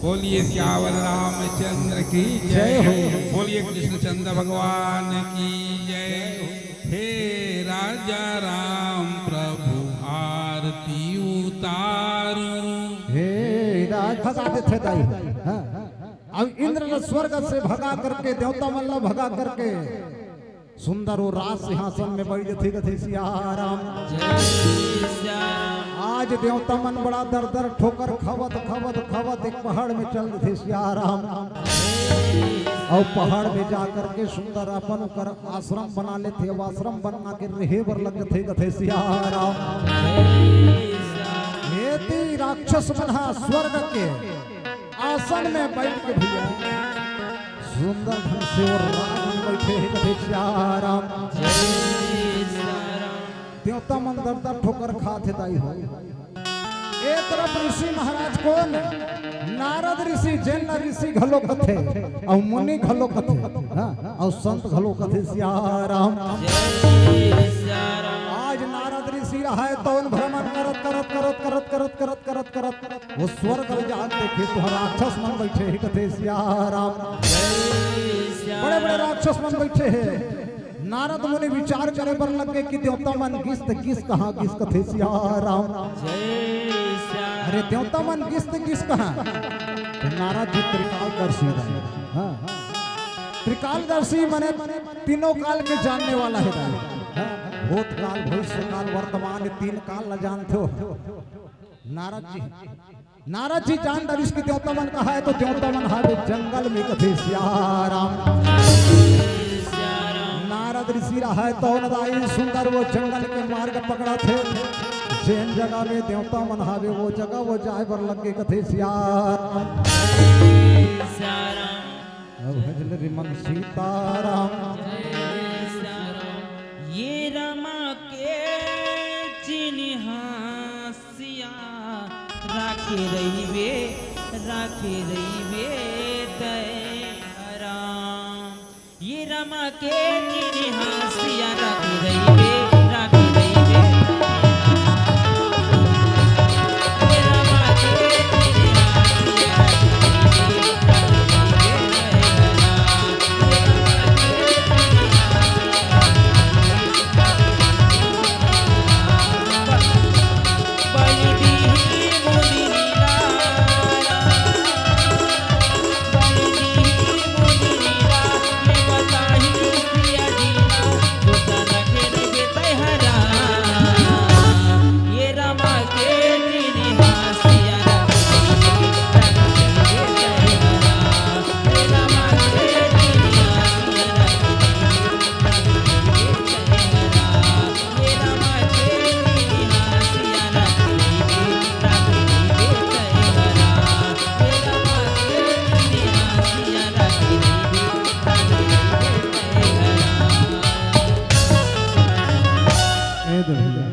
बोलिए सियावर रामचंद्र की जय हो। बोलिए कृष्णचंद्र भगवान की जय हो। हे राजा राम प्रभु आरती उतारो। हे राज भगा देथे दाई। हाँ। अब इंद्र ल स्वर्ग से भगा करके, देवता मन ल भगा करके सुंदर वो राज सिंहासन में बैठ जथे कथे सिया राम। आज देवता मन बड़ा दर दर ठोकर खवत खवत खवत एक पहाड़ में चल देथे सिया राम। अउ पहाड़ में जा करके सुंदर अपन ओकर आश्रम बना लेथे। अब आश्रम बना के रहे बर लग जथे कथे सिया राम। एती राक्षस मन ह स्वर्ग के आसन में बैठ के भैया सुंदर ढंग से वो राज में बैठे हे कथे सिया राम। देव देवता मन दर दर ठोकर खात हे दाई हो। एक तरफ ऋषि महाराज कोन? नारद ऋषि, जेन ला ऋषि घलो कथे अउ मुनि घलो कथे, हाँ, अउ संत घलो कथे। सिया राम। आज नारद ऋषि रहय तौन भ्रमण करत करत करत करत करत करत करत करत वो स्वर्ग ल जात देखे तो राक्षस मन बैठे हे, कथे सिया राम। बड़े बड़े राक्षस मन बैठे हे। नारद मुनि विचार करे बर लगे कि देवता मन गिस त गिस कहाँ गिस, कथे सिया राम। अरे देवता मन गिस त गिस कहाँ? तो नारद जी त्रिकालदर्शी रहे। हाँ। त्रिकालदर्शी माने तीनों काल के जानने वाला हे दाई। हाँ। भूतकाल, भविष्यकाल, वर्तमान, तीन काल ला जानथे हो। नारद जी, नारद जी जान डरिस कि देवता मन कहाँ हे, तो देवता मन हावे जंगल में, कथे सिया राम। नारद ऋषि रहय तौन दाई सुंदर वो जंगल के मार्ग पकड़त हे। जेन जगह में देवता मन हावे वो जगह वो जाय बर लगे, कथे सिया राम। अब भजल रे मन सीताराम। ये रमा के चिन्हासिया राखे रहिबे, राखे रहिबे दया राम। ये रमा के चिन्हासिया राखे रहिबे, राखे रहिबे। ए दे भैया,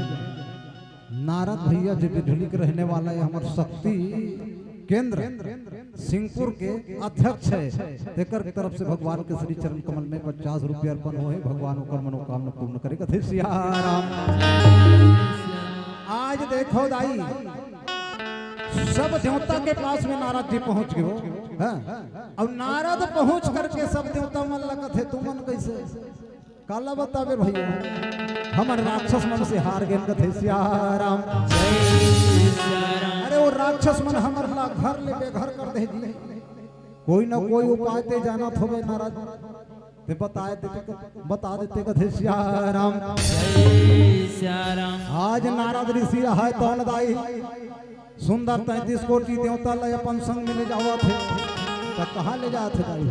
नारद भैया जे बिजली के रहने वाला हे, हमर शक्ति केंद्र सिंहपुर के अध्यक्ष हे, तेकर तरफ से भगवान के श्री चरण कमल में पचास रुपया अर्पण होहे। भगवान ओकर मनोकामना पूर्ण करे, कथे सिया राम। आज देखो दाई, सब देवता के पास में नारद जी पहुंच गे हो, हाँ? अउ नारद पहुंच करके सब देवता मन ला कथे, तुमन कइसे? काला बताबे भैया, हमन राक्षस मन से हार गेन, कथे सिया राम। अरे वो राक्षस मन हमर ला घर ले बेघर कर दे जी। कोई ना कोई उपाय ते जानत होबे नारद, ते बताए देते, बता देते, कथे सिया राम। आज नारद ऋषि रहय तौन दाई सुंदर तैंतीस कोटि देवता ला अपन संग में ले जावत हे, त कहाँ ले जात हे दाई?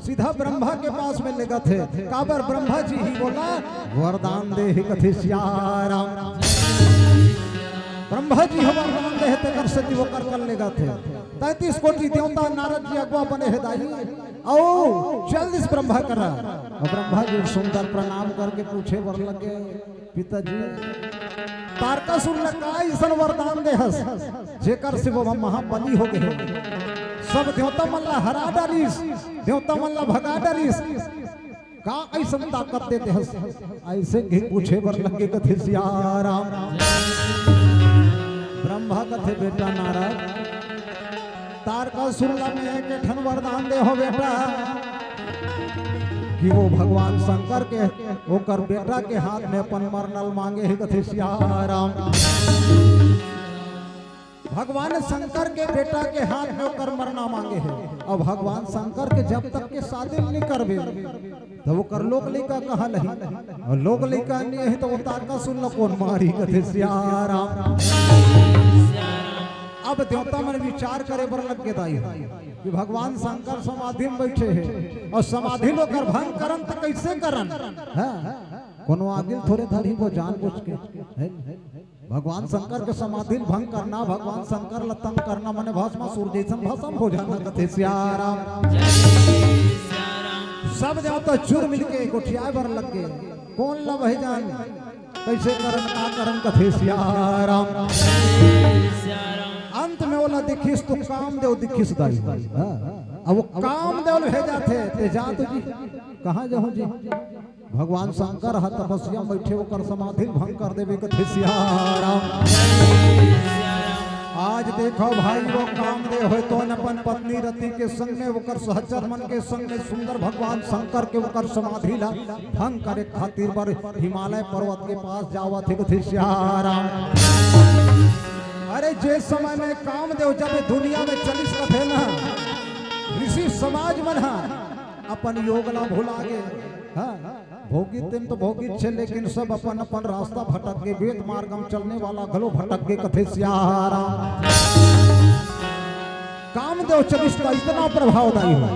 सीधा ब्रह्मा के पास में लेगत हे। काबर ब्रह्मा जी ही बोला वरदान दे हे, कथे सिया राम। ब्रह्मा जी ह वरदान दे हे, तेकर सेती ओकर कर लेगत हे। तैंतीस कोटि देवता नारद जी अगुवा बने हे दाई। अउ चल दिस ब्रह्मा करा। अउ ब्रह्मा जी सुंदर प्रणाम करके पूछे बर लगे, पिताजी, तारकासुर ला का अइसन वरदान दे हस, जेकर से वो महाबली हो गे? सब देवता मन ला हरा डारिस, देवता मन ला भगा डारिस, का अइसन ताकत दे दे हस? अइसे ही पूछे बर लगे, कथे सिया राम। ब्रह्मा कथे, बेटा नारद, तारकासुर ला मैं एक ठन वरदान दे हो बेटा, कि वो भगवान शंकर के, ओकर बेटा के हाथ में अपन मरना ल मांगे हे, कथे सिया राम। भगवान शंकर के बेटा के हाथ में ओकर मरना मांगे हे। अब भगवान शंकर के जब तक के शादी नहीं करबे, त ओकर लोग लइका कहाँ लही? अउ लोग लइका नहीं हे, त वो तारकासुर ला कोन मारी, कथे सिया राम। अब देवता मन विचार करे बर लग गे दाई हो कि भगवान शंकर समाधि में बैठे हे अउ समाधि ल ओकर भंग करन त कइसे करन? हाँ? कोनो आगिल थोरे धरही वो जानबूझ के, हे? भगवान शंकर के समाधि ल भंग करना, भगवान शंकर ल तंग करना, माने भस्मासुर जइसन भस्म हो जाना, कथे सिया राम। सब देवता चुर मिल के गोठियाए बर लग गे। कोन ल भाई जान? कइसे करन, का करन, कथे सियाराम। अंत में ओला दिखिस तो कामदेव दिखिस दाई। हाँ। अब वो कामदेव ल भेजाथे, ते जा तो जी, कहाँ जाहूँ जी? भगवान शंकर ह तपस्या म बइठे, ओकर समाधि ल भंग कर देबे, कथे सियाराम। आज देखो भाई, वो कामदेव होय तो अपन पत्नी रति के संग में, ओकर सहचर मन के संग में सुंदर भगवान शंकर के ओकर समाधि ला भंग करे खातिर बर हिमालय पर्वत के पास जावत हे, कथे सियाराम। अरे, जे समय में कामदेव जब दुनिया में चलिस रथे ना, ऋषि समाज मन ह अपन योग ला भुला गे। हाँ, भोगित तेन तो भोगित छे, लेकिन सब अपन अपन रास्ता भटक गे, वेद मार्ग म चलने वाला घलो भटक गे, कथे सियाराम। कामदेव चलिस त इतना प्रभावदायी हो।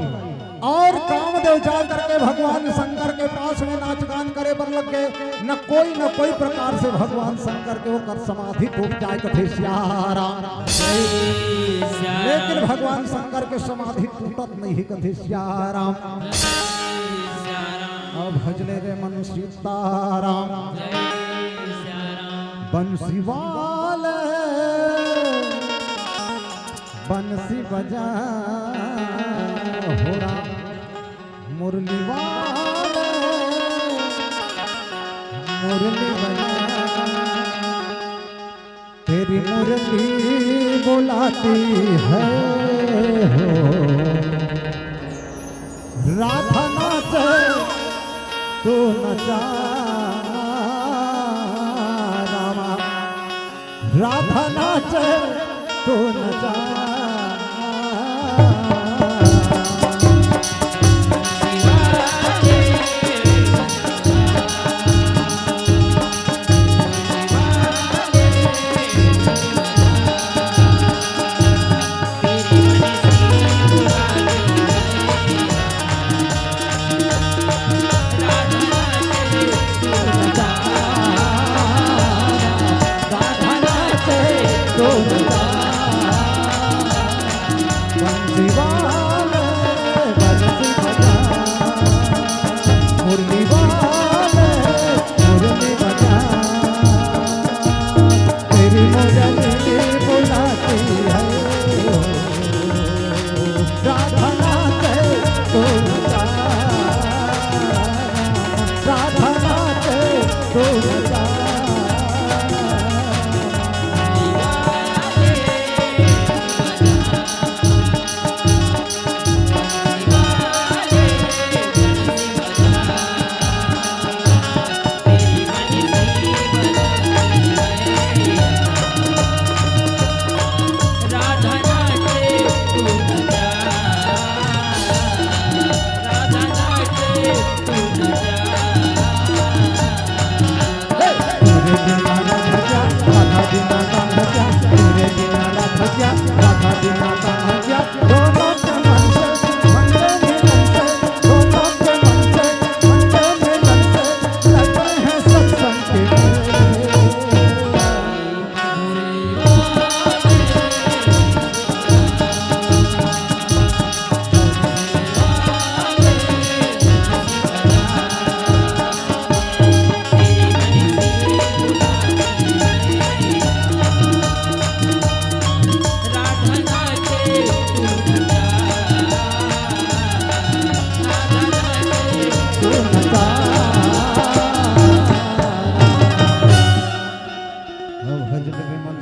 और कामदेव जा करके भगवान शंकर के पास में नाच गान करे बर लग गे, न कोई न कोई प्रकार से भगवान शंकर के ओकर समाधि टूट जाय, कथे सियाराम। लेकिन भगवान शंकर के समाधि टूटत नहीं हे, कथे सियाराम। अब भजले रे मन सीताराम। बंसी वाले बंसी बजा हो राम, मुरली वाले मुरली बजा, तेरी मुरली बुलाती है हो, राधा नाचे तू नचा रामा। राधा नाचे तू नचा।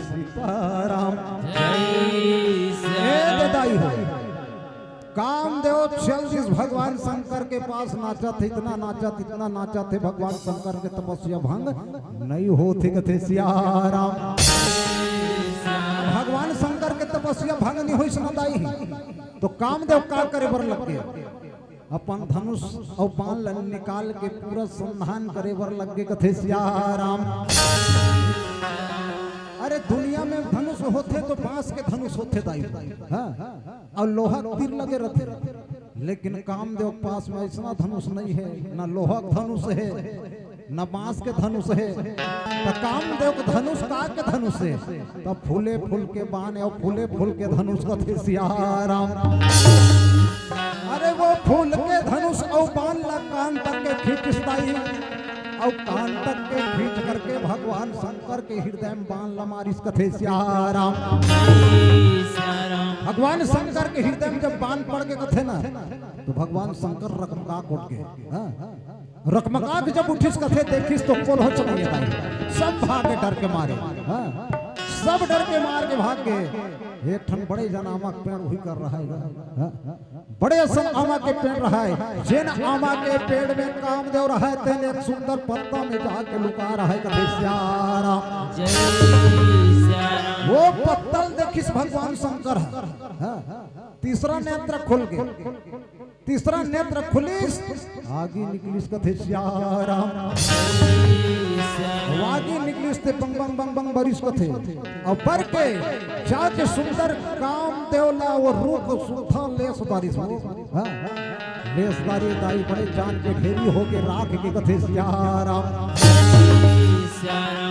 सीताराम। जय ए ददाई हो। कामदेव चल दिस भगवान शंकर के पास, नाचत हे, इतना नाचत, इतना नाचत हे, भगवान शंकर के तपस्या भंग नहीं होत हे, कथे सियाराम। भगवान शंकर के तपस्या भंग नहीं होइस न दाई, तो कामदेव का करे बर लग गे? अपन धनुष अउ बाण ल निकाल के पूरा संधान करे बर लग गे, कथे सियाराम। अरे, दुनिया में धनुष होथे तो बांस के धनुष होथे दाई, हाँ, अउ लोहा तीर लगे रथे, लेकिन कामदेव के पास में अइसना धनुष नहीं हे, ना लोहा के धनुष हे, ना बांस के धनुष हे। त कामदेव के धनुष का के धनुष हे? त फूले फूल के बाण अउ फूले फूल के धनुष, कथे सियाराम। अरे, वो फूल के धनुष अउ बाण ला कान तक के खींचस दाई। अउ कान तक के खींच करके भगवान शंकर के हृदय में बाण ल मारिस कथे सियाराम। भगवान शंकर के हृदय में जब बाण पड़ के कथे ना, तो भगवान शंकर रकमका उठ गे। हाँ? रकमका के जब उठिस कथे, देखिस तो कोल्हो चमैया दाई, सब भागे डर के मारे। हाँ? सब डर के मार के भाग गे। एक ठन बड़े जन आमा के पेड़ उही कर रहय गा। हाँ? बड़े असन आमा के पेड़ रहय, जेन आमा के पेड़ में कामदेव रहय, तेन एक सुंदर पत्ता में जाके लुका रहय कथे सियाराम। जय सियाराम। वो पत्तल देखिस भगवान शंकर ह। हाँ? तीसरा नेत्र खुल गे। तीसरा नेत्र खुलिस, आगी निकलिस कथे सियाराम। आगी निकलिस ते बंग बंग बंग बंग बरिस कथे। अउ बर के जाके सुंदर कामदेव ला वो रुख सुद्धा लेस डारिस वो। हाँ? लेस डारे दाई बड़े जान के ढेरी हो गे राख के कथे सियाराम।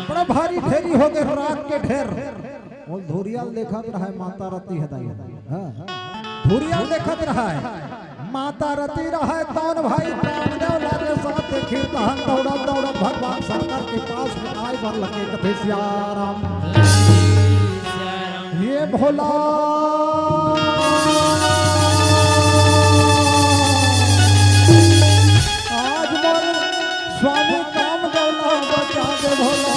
बड़ा भारी ढेरी हो गे राख के ढेर। वो धुरिया ल देखत रहय माता रति ह दाई। हाँ। धुरिया ल देखत रहय। माता रति रहय तौन भाई कामदेव लागे साथ देखी तहन दौड़त दौड़त भगवान शंकर के पास में आय बर लगे कथे सियाराम। ये भोला आज मोर स्वामी कामदेव ला बचा दे भोला।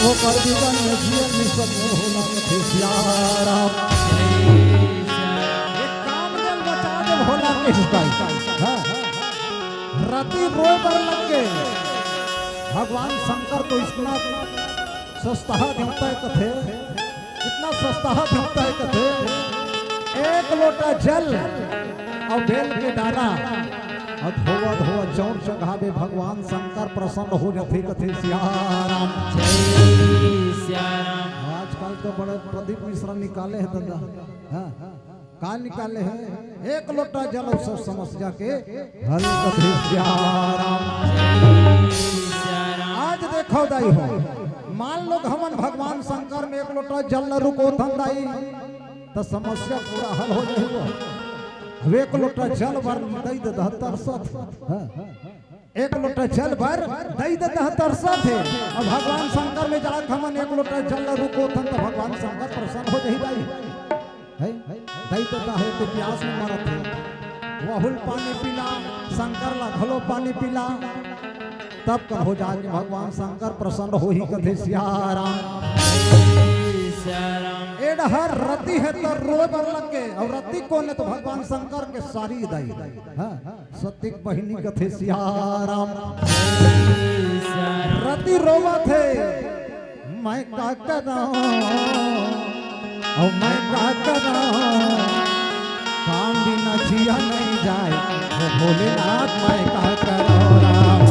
ओकर बिना में जियल नइ सकय भोला कथे सियाराम। ये कामदेव बचा दे भोला कथे सियाराम। हाँ। रति रोय बर लग गे। भगवान शंकर तो इतना सस्ता देवता हे कथे, इतना सस्ता देवता हे कथे, एक लोटा जल अउ बेल के डारा अउ धोवा धोवा जउन चघाबे भगवान शंकर प्रसन्न हो जाथे कथे सियाराम। जय सियाराम। आजकल तो बड़े प्रदीप मिश्रा निकाले हे दादा। हाँ। का निकाले हे? एक लोटा जल अउ सब समस्या के हल कथे सियाराम। आज देखव दाई हो, मान लो हमन भगवान शंकर में एक लोटा जल ल रुकोथन दाई, त समस्या पूरा हल हो जाही। अब एक लोटा जल बर दई दे दह तरसत। हाँ। एक लोटा जल बर दई दे दह तरसत हे। अब भगवान शंकर में जाके हमन एक लोटा जल ल रुकोथन त भगवान शंकर प्रसन्न हो जाही दाई। हे? दई दे दह हे त प्यास में मरत हे। वहू ल पानी पिला, शंकर ला घलो पानी पिला। तब कभू जाके भगवान शंकर प्रसन्न होही कथे सियाराम। ए डहर रति हे त रोय बर लग गे। अउ रति कोन हे त भगवान शंकर के सारी दाई। हाँ। सती के बहिनी कथे सियाराम। रति रोवत हे, मैं का करंव, अउ मैं का करंव, काम बिना जिया नइ जाय, ओ भोलेनाथ मैं का करंव राम।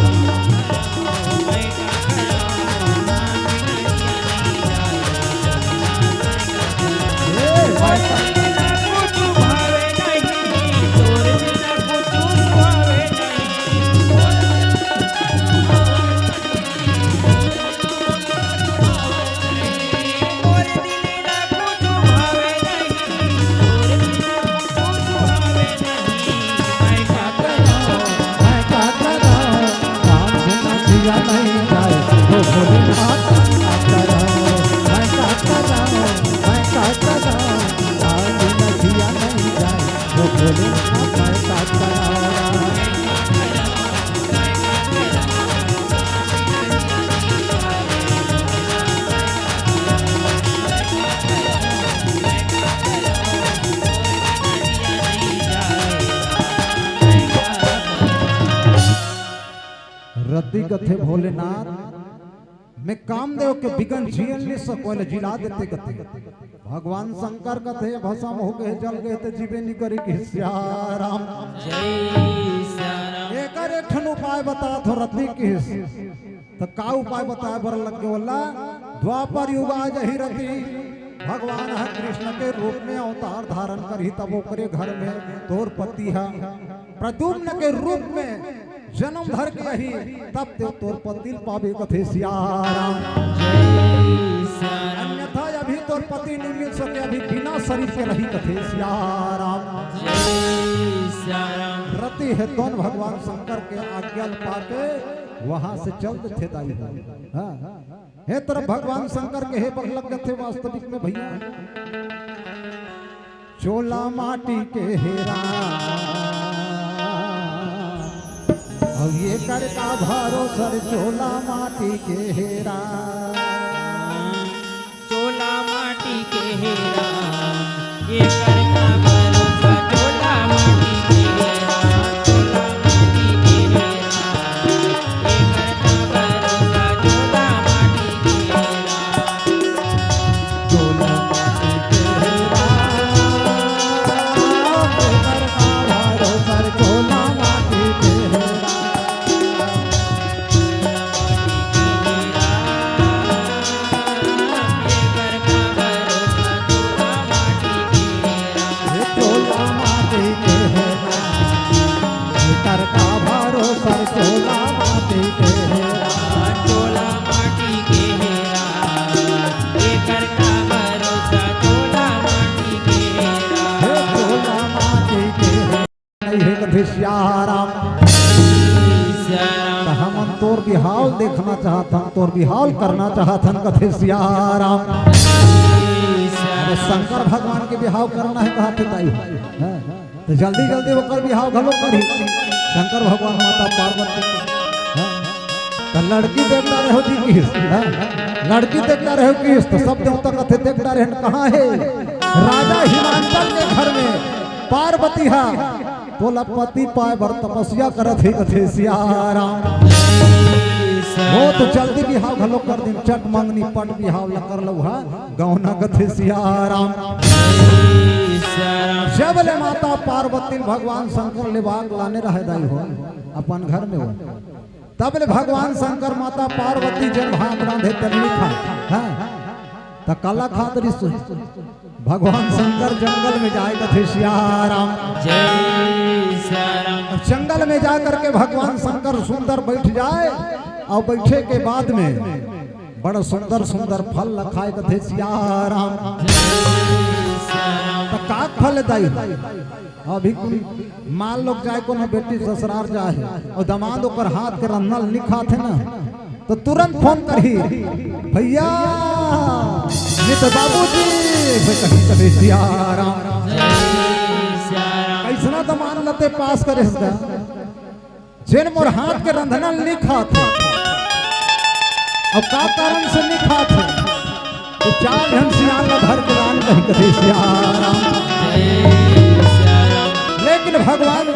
रति कथे भोलेनाथ, मैं कामदेव के बिगन जियल नइ सकंव, ले जिला देते कथे। भगवान शंकर कथे, भसम हो गे, जल गे, त जीबे नइ करे कहिस सियाराम। जय सियाराम। एकर एक ठन उपाय बतात हों रति कहिस। त का उपाय बताय बर लग गे ओला? द्वापर युग आ जाही रति, भगवान ह कृष्ण के रूप में अवतार धारण करही, तब ओकरे घर में तोर पति ह प्रद्युम्न के रूप में जन्म धर के रही, तब ते तोर पति ल पाबे कथे सियाराम। जय सियाराम। अन्यथा अभी तोर पति नहीं मिल सके, अभी बिना शरीर के रही कथे सियाराम। जय सियाराम। रति हे तोन भगवान शंकर के आज्ञा ल पाके वहां से चल देथे दाई हो। हाँ। हे तरफ भगवान शंकर के हे बर लग जथे वास्तविक में भैया। चोला माटी के हेरा, अब ये कर का भरोसा रे चोला माटी के हेरा। चोला माटी के हेरा, ये कर का भरोसा चोला माटी के हेरा, चोला माटी के हेरा, ये कर का भरोसा चोला माटी के हेरा। चोला माटी के हेरा, ये कर का भरोसा चोला माटी के हेरा। हे चोला माटी के हेरा, एकर का भरोसा चोला माटी के हेरा। चोला माटी के हेरा, एकर का भरोसा चोला माटी के हेरा। हे चोला माटी के हेरा। नहीं हे कथे सियाराम। त हमन तोर बिहाव देखना चाहत हन, तोर बिहाव करना चाहत हन कथे सियाराम। अरे शंकर भगवान के बिहाव करना हे कहत हे दाई। हैं? त जल्दी जल्दी ओकर बिहाव घलो करही शंकर भगवान माता पार्वती के। हैं? त लड़की देखता रहो जी किस, हैं? लड़की देखता रहो किस, त सब देवता कथे देखता रहे कहाँ हे राजा हिमांचल के घर में पार्वती हा। तोला पति पाए बर तपस्या करत हे कथे सियाराम। वो तो जल्दी बिहाव घलो कर दिन, चट मंगनी पट बिहाव ला कर लउहा गौना कथे सियाराम। जब ले माता पार्वती भगवान शंकर ले बाग लाने रहे दाई हो अपन घर में हो, तब ले भगवान शंकर माता पार्वती जेन भात रांधे तेन नइ खाय। हाँ। त काला खात रिस भगवान शंकर जंगल में जाय कथे सियाराम। जय सियाराम। अब जंगल में जा करके भगवान शंकर सुंदर बैठ जाय अउ बैठे के बाद में बड़ा सुंदर सुंदर फल ल खाय कथे सियाराम। जय सियाराम। त का फल दाई? अभी कोई माल लोग जाय, कोनो बेटी ससुरार जाय हे अउ दमाद ओकर हाथ के रंधना ल नइ खात हे ना, त तुरंत फोन करही, "भैया, ये तो बाबूजी," कथे सियाराम। कइसना दमाद ल ते पास करे हस गा, जेन मोर हाथ के रंधना ल नइ खात हे, अउ का कारण से नइ खात हे? त चार झन सियान ल धर के लान कहि कथे सियाराम। लेकिन भगवान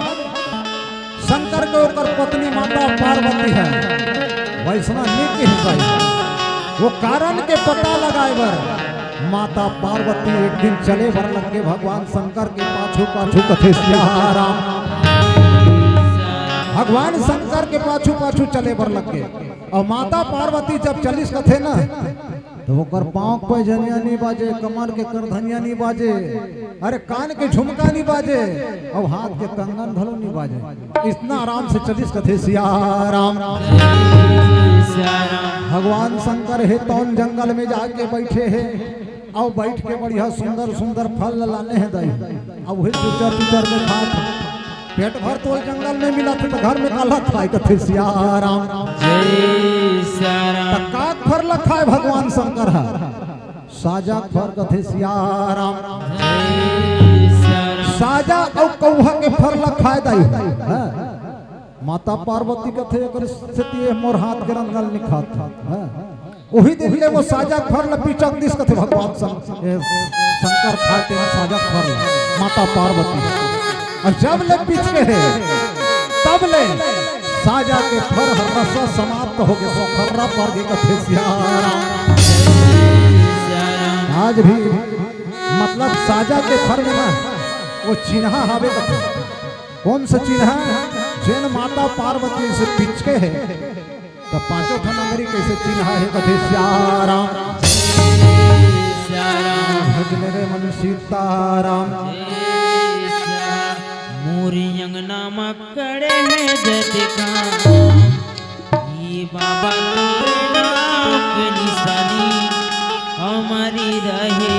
शंकर के ओकर पत्नी माता पार्वती हे, वइसना नइ कहिस दाई। वो कारण के पता लगाय बर माता पार्वती एक दिन चले बर लग गे भगवान शंकर के पाछू पाछू कथे सियाराम। भगवान शंकर के पाछू पाछू चले बर लग गे। अउ माता पार्वती जब चलिस कथे ना, त ओकर पाँव के पैजनिया नइ बाजे, कमर के करधनिया नइ बाजे, अरे कान के झुमका नइ बाजे, अउ हाथ के कंगन घलो नइ बाजे। अइसना आराम से चलिस कथे सियाराम। भगवान शंकर हे तौन जंगल में जाके बइठे हे, अउ बइठ के बढ़िया सुंदर सुंदर फल लाने हे दाई, अउ उही चुचर चुचर के खात हे। पेट भर तोल जंगल में मिलत हे त घर में काला खाय कथे सियाराम। जय सियाराम। त का फर ल खाय भगवान शंकर ह? साजा फर कथे सियाराम। जय सियाराम। साजा अउ कौहा के फर ल खाय दाई। हाँ। माता पार्वती कथे, "एकर सेती ए मोर हाथ के रंधना ल नइ खात हे।" हाँ। उही दिन ले वो साजा फर ल पिचक दिस कथे भगवान शं-, ए, शंकर खाय के साजा फर ल, माता पार्वती। अउ जब ले पिचके हे, तब ले साजा के फर ह रस समाप्त हो गे, सोखर्रा पर गे कथे सियाराम। आज भी मतलब साजा के फर में ना वो चिन्हा हावे कथे। कोन से चिन्हा? जेन माता पार्वती से पिचके हे, त पाँचों ठन अंगरी कइसे चिन्हा हे कथे सियाराम। भजन रे मन सीताराम। मोर अंगना म खड़े हे जतका, ये बाबा तोरे नाम के निशानी, हमरी रहे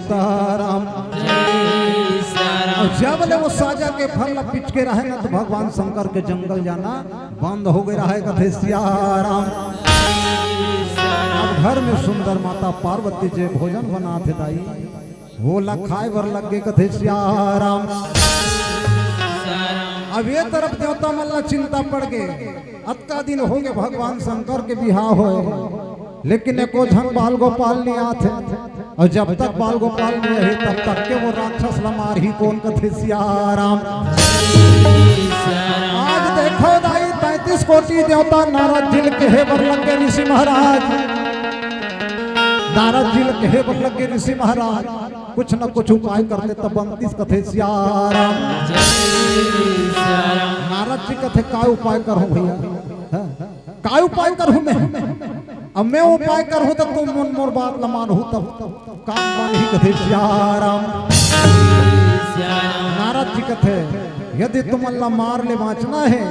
सीताराम। अउ जब ले वो साजा के फर ला पिचके रहे ना, त भगवान शंकर के जंगल जाना बंद हो गे रहे, कथे सियाराम। अब घर में सुंदर माता पार्वती जे भोजन बनाथे दाई, वो ला खाए बर लग गे, कथे सियाराम। अब ये तरफ देवता मन ला चिंता पड़ गे, अतका दिन हो गे भगवान शंकर के बिहाव होए, लेकिन एको झन बाल गोपाल नइ आथे। अउ जब तक बाल गोपाल नइ आही, तब तक के वो राक्षस ला मारही कोन, कथे सियाराम। आज देखो दाई, तैंतीस कोटि देवता नारद जी ल कहे बर लग गे ऋषि महाराज, नारद जी ल कहे बर लग गे ऋषि महाराज, कुछ न कुछ उपाय करते तब बनतिस, कथे सियाराम। नारद जी कथे, "का उपाय करहूं भैया? हाँ? का उपाय करहूं मैं? अब मैं उपाय करहूं त तुम मन मोर बात ल मानहू, तब काम बनही," कथे सियाराम। नारद जी कथे, "यदि तुमन ला मार ले बांचना हे,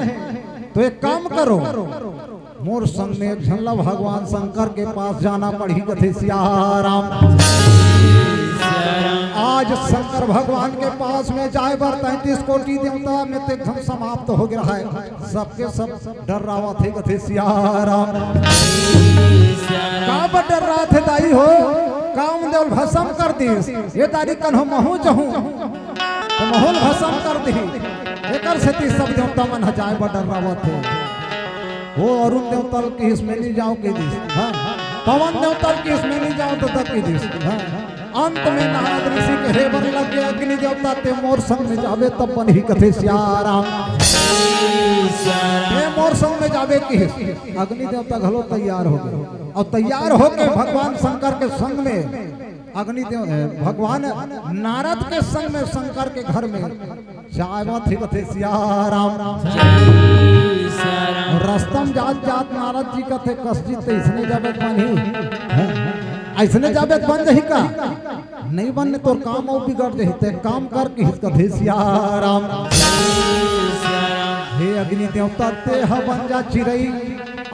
त एक काम करो, मोर संग में एक झन ला भगवान शंकर के पास जाना पड़ही," कथे सियाराम। आज शंकर भगवान के पास में जाए बर तैंतीस कोटि देवता में ते एकदम समाप्त हो गे रहे, सबके सब डर्रावत हे, कथे सियाराम। का बर डर्राथे दाई हो? कामदेव ल भस्म कर दिस, ये दारी कन्हो महूं जहूं त महूं ल भस्म कर दिही। एकर सेती सब देवता मन ह जाए बर डर्रावत हे। वो अरुण देवता ल किहिस, "मैं नइ जांव," कहि दिस। हाँ, पवन देवता ल किहिस, "मैं नइ जांव," त तक कहि दिस। हाँ, अंत में नारद ऋषि कहे बर लग गे, "अग्नि देवता, ते मोर संग में जाबे तब बनही," कथे सियाराम। "ते मोर संग में जाबे," किहिस। अग्नि देवता घलो तैयार हो गे, अउ तैयार होके भगवान शंकर के संग में अग्नि देव, ए, भगवान नारद के संग में शंकर के घर में जावत हे, कथे सियाराम। रस्ता म जात जात नारद जी कथे, "कस जी, त अइसने जाबे त बनही? हैं? अइसने जाबे त बन जही का? नइ बने, तोर काम अउ बिगड़ जही, ते काम कर," किहिस, कथे सियाराम। "हे अग्नि देवता, ते ह बन जा चिरई,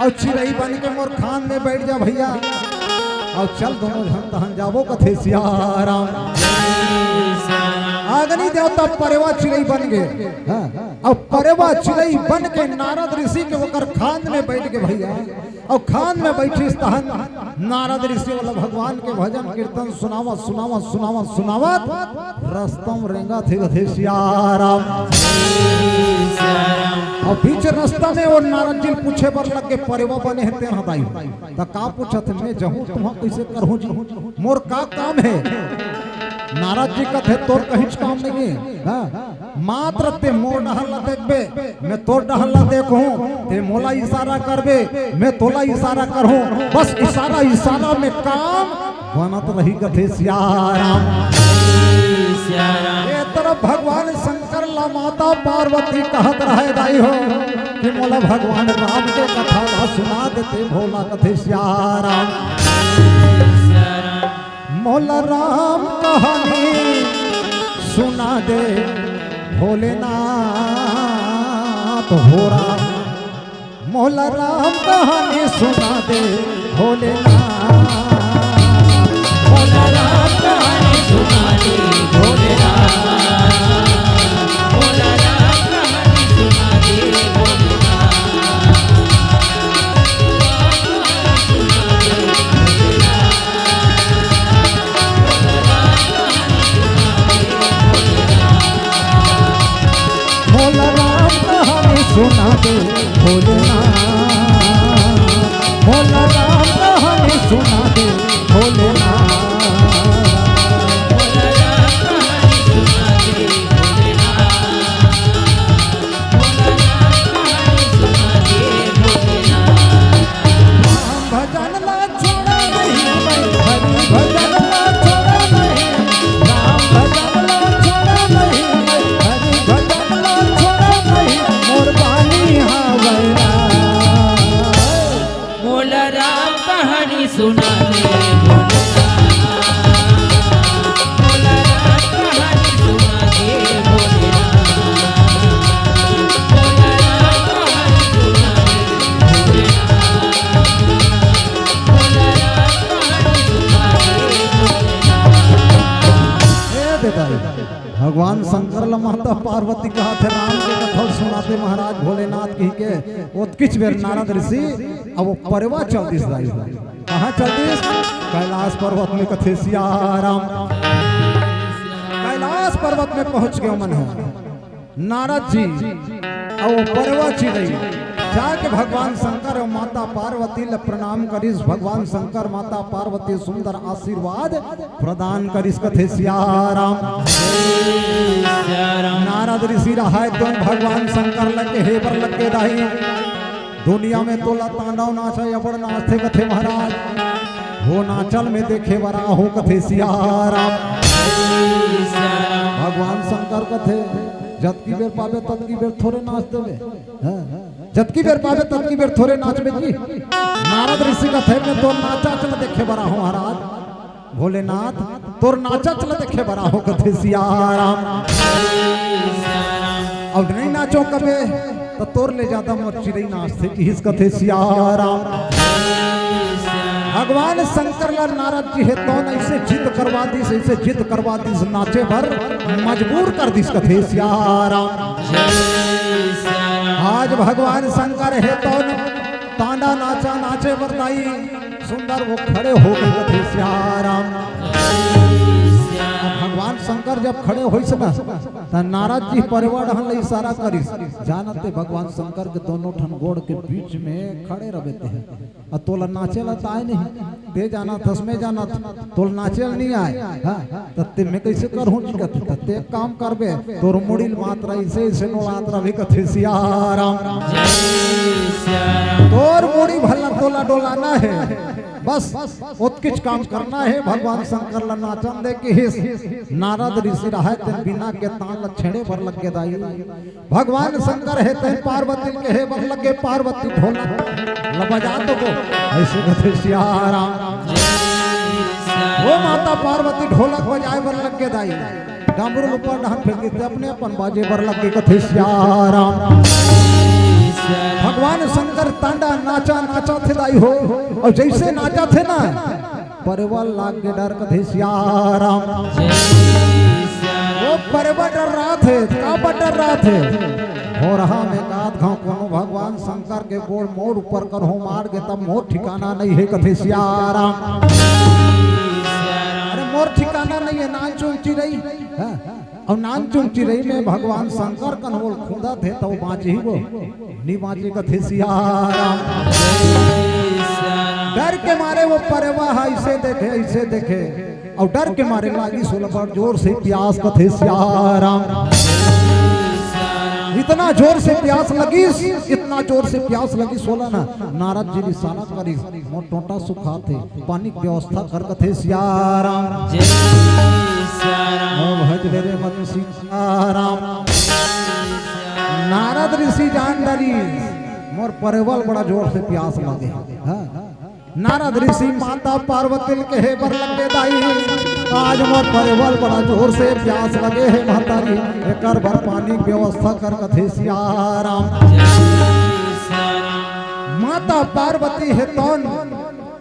अउ चिरई बन के मोर खांध में बइठ जा भइया, अउ चल दोनों झन तहन जाबो," कथे सियाराम। अग्नि देवता परेवा चिरई बन गे, हाँ, अउ परेवा चिरई बन के नारद ऋषि के ओकर खांध में बइठ गे भइया, अउ खांध में बइठिस तहन नारद ऋषि ओला भगवान के भजन कीर्तन सुनावत, सुनावत, सुनावत, सुनावत रस्ता म रेंगत हे, कथे सियाराम। अउ बीच रस्ता में वो नारद जी ल पूछे बर लग गे, "परेवा बने हे तेन ह दाई, त का पूछत हे? मैं जहूं तुहां कइसे करहूं जी? मोर का काम हे?" नारद जी कथे, "तोर कहींच काम नइ हे।" हाँ? मात्र ते मोर डहर ला देखबे, मैं तोर डहर ला देखहूं, ते मोला इशारा करबे, मैं तोला इशारा करहूं, बस इशारा इशारा में काम बनत रही, कथे सियाराम। ए तरफ भगवान शंकर ला माता पार्वती कहत रहे, "दाई हो, कि मोला भगवान राम के कथा ला सुना देते भोला," कथे सियाराम। मोला राम कहानी सुना दे भोलेनाथ हो राम, मोला राम कहानी सुना दे भोलेनाथ, मोला राम कहानी सुना दे भोलेनाथ, मोला राम कहानी सुना दे भोलेनाथ। मोला राम कहानी सुना दे भोलेनाथ, मोला राम कहानी सुना दे भोलेनाथ। राम भजन ला छोड़ा नहीं मैं, हरि भजन ला छोड़ा नहीं, राम भजन ला छोड़ा नहीं मैं, हरि भजन ला छोड़ा नहीं, मोर बानी हावय राम। मोला राम कहानी सुना दे भोलेनाथ, मोला राम कहानी सुना दे भोलेनाथ, मोला राम कहानी सुना दे भोलेनाथ। भगवान शंकर ल माता पार्वती कहत हे, राम के कथा सुनाथे महाराज भोलेनाथ कहिके। ओतकिच बेर नारद ऋषि अब वो परवा चल दिस दाई हो। कहाँ चल दिस? कैलाश पर्वत में कथे सिया राम। कैलाश पर्वत में पहुंच गए मन हो नारद जी। अब वो परवा चिरई जाके भगवान शंकर और माता पार्वती ल प्रणाम करिस। भगवान शंकर माता पार्वती सुंदर आशीर्वाद प्रदान करिस कथे सिया राम। नारद ऋषि रहाय तो भगवान शंकर ल कहे बर लगे दाई, दुनिया में तोला तांडव नाचा अबड़ नाचथे कथे महाराज, वो नाचल में देखे बर आहूं कथे सिया राम। भगवान शंकर कथे जतकी बेर पाबे ततकी बेर थोरे नाच देबे। हाँ, जतकी बेर पाबे ततकी बेर थोरे नाचबे जी। नारद ऋषि कथे मैं तोर नाचा चल देखे बर आहूं महाराज। भोलेनाथ तोर नाचा चल देखे बर आहूं कथे सिया राम। अब नहीं नाचों कबे त तोर ले ज्यादा मोर चिरई नाचथे किहिस कथे सिया राम। भगवान शंकर ला नारद जी हे तौन ऐसे जिद करवा दिस, ऐसे जिद करवा दिस, नाचे बर मजबूर कर दिस कथे सिया राम। आज भगवान शंकर हे तौन तांडा नाचा नाचे बर दाई सुंदर वो खड़े हो गए कथे सिया राम। भगवान शंकर जब खड़े होइस ना, त नारद जी परवा डहन ले इशारा करिस, जानत हे भगवान शंकर के दोनों ठन गोड़ के बीच में खड़े रहे ते। अ तोला नाचे ला त आय नहीं, ते जानत हस, मैं जानत, तोला नाचे ला नहीं आय। हाँ, त ते मैं कैसे करहूं जी कथे, त ते एक काम करबे, तोर मुड़ी ल मात्र ऐसे ऐसे नोड़ात रहे कथे सिया राम। तोर मुड़ी भला तोला डोलाना हे, बस ओतकिच काम करना हे। भगवान शंकर ला नाचन दे किहिस। नारद ऋषि रहाय तेन बीना के तान ला छेड़े बर लगे दाई। भगवान शंकर हे तेन पार्वती ल कहे बर लगे, पार्वती ढोलक ल बजा तो वो ऐसे कथे सिया राम। वो माता पार्वती ढोलक बजाए बर लगे दाई। डमरू ल ऊपर डहन फेंक दिस ते अपने अपन बाजे बर लगे कथे सिया राम। भगवान शंकर तांडा नाचा नाचथे दाई हो, अउ जैसे नाचथे ना परवा ल लाग गे डर कथे सिया राम। वो परवा डर रहा थे, का पर डर रहा थे? हो रहा में गात घाव कोनो भगवान शंकर के गोड़ मोर ऊपर करहूं मार गे तब मोर ठिकाना नहीं हे कथे सिया राम। अरे मोर ठिकाना नहीं हे, नान चुन चिरई। हाँ? अउ नान चुन चिरई में भगवान शंकर कन ओला खूंदथे त बाँचही वो, नी बाँचे कथे सिया राम। डर के मारे वो परवा ह ऐसे देखे, ऐसे देखे, अउ डर के मारे लागिस ओला बड़ जोर से प्यास कथे सिया राम। इतना जोर से प्यास लगिस, इतना जोर से प्यास लगिस ओला ना, नारद जी इशारा करिस, मोर टोंटा सुखाथे, पानी के व्यवस्था कर कथे सिया राम। जय सिया राम। ओ भज ले रे मन सिया राम। नारद ऋषि जान डारिस, मोर परवा ल बड़ा जोर से प्यास लगे। हाँ। नारद ऋषि माता पार्वती ल कहे बर लगे दाई, आज मोर परवा ल बड़ा जोर से प्यास लगे हे महतारी, एकर बर पानी के व्यवस्था कर कथे सिया राम। माता पार्वती हे तौन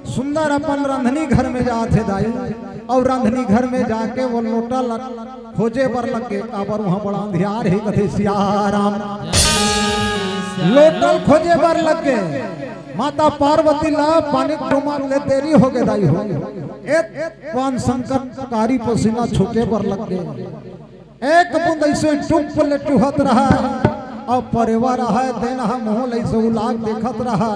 सुंदर अपन रंधनी घर में जाथे दाई, अउ रंधनी घर में जाके वो लोटा ल खोजे बर लगे, काबर उहाँ बड़ा अंधियार हे कथे सिया राम। लोटा ल खोजे बर लगे, माता पार्वती ला पानी के डूमक ले देरी होगे दाई हो। ए भगवान शंकर कारी पसीना छूटे बर लगे। एक बूंद ऐसे टुप ले टुहत रहा, अउ परवा रहा, तेन ह मुँह ले ऐसे उलाग देखत रहा,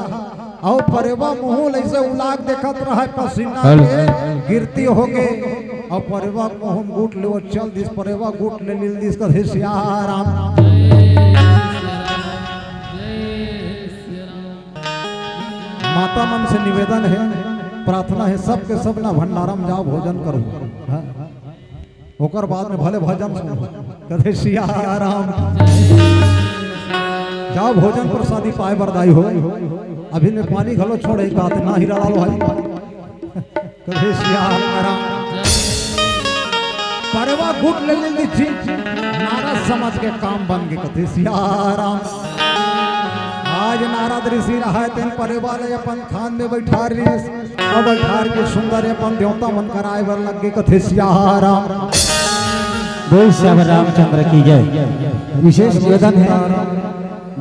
अउ परवा मुँह ले ऐसे उलाग देखत रहा, पसीना हेलो, के हेलो। गिरती होगे, अउ परवा मुँह गुट ले वो चल दिस, परवा गुट ले लील दिस कथे सिया राम। माता मन से निवेदन हे, प्रार्थना हे, सबके सब ना भंडारा में जाव, भोजन करो। हाँ। ओकर बाद में भले भजन सुनो। कथे सिया राम। जाव भोजन प्रसादी पाए बर दाई हो। अभी में पानी घलो छोड़े का, ना हीरा लाल भाई। कथे सिया राम। परवा गुट ले लेंगे जी, नारद समाज के काम बन गे कथे सिया राम। आज नारद ऋषि रहा तेन परवा ले अपन थान में बैठा रहिस, अब बैठार के सुंदर अपन देवता मन कराए बर लग गे कथे सिया राम। बोल सियावर रामचंद्र की जय। विशेष निवेदन है,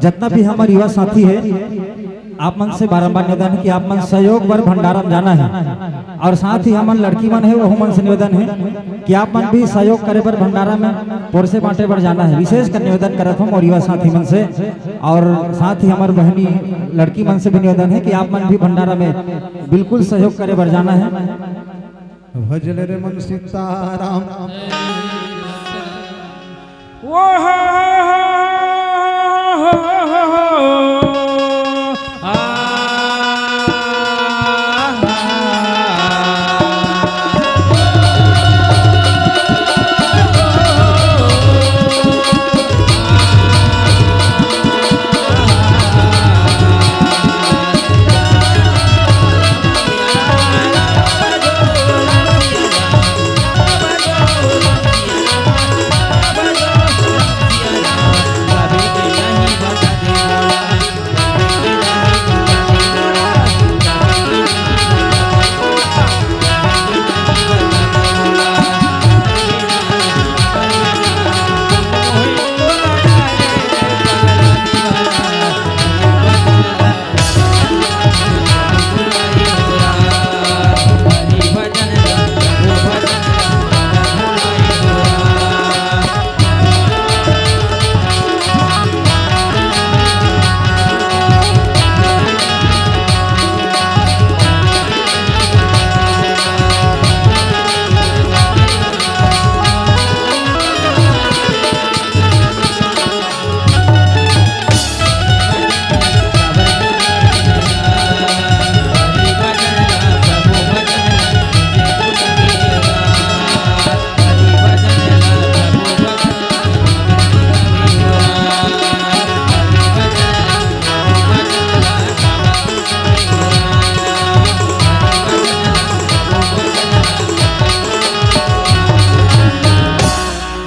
जितना भी हमर युवा साथी है, आप मन से बारंबार निवेदन है कि आप मन सहयोग बर भंडारा में जाना है, और साथ ही हमन लड़की मन है, वहू मन से निवेदन है कि आप मन भी सहयोग करे बर भंडारा में पोरसे बांटे बर जाना है। विशेष कर निवेदन करत हूँ और युवा साथी मन से, और साथ ही हमर बहनी लड़की मन से भी निवेदन है कि आप मन भी भंडारा में बिल्कुल सहयोग करे बर जाना है। भजले रे मन सीताराम।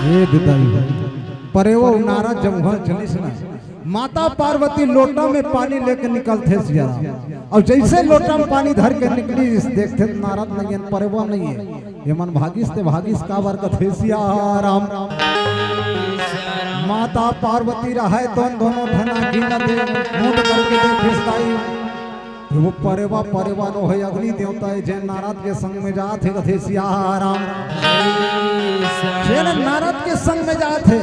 ए दिदाई, परेवा नारद जब वहाँ चलिस ना, माता पार्वती लोटा में पानी लेके निकलथे सियाराम। अउ जइसे लोटा में पानी धर के निकलिस, देखथे त नारद नइ हे, परेवा नइ हे। एमन भागिस ते भागिस काबर कथे सियाराम। माता पार्वती रहय तोन दोनों ठना गिनत हे, मुंड करके देखिस दाई। वो परेवा, परेवा नो हे अग्नि देवता हे, जेन नारद के संग में जात हे, कथे सियाराम। जेन नारद के संग में जात हे,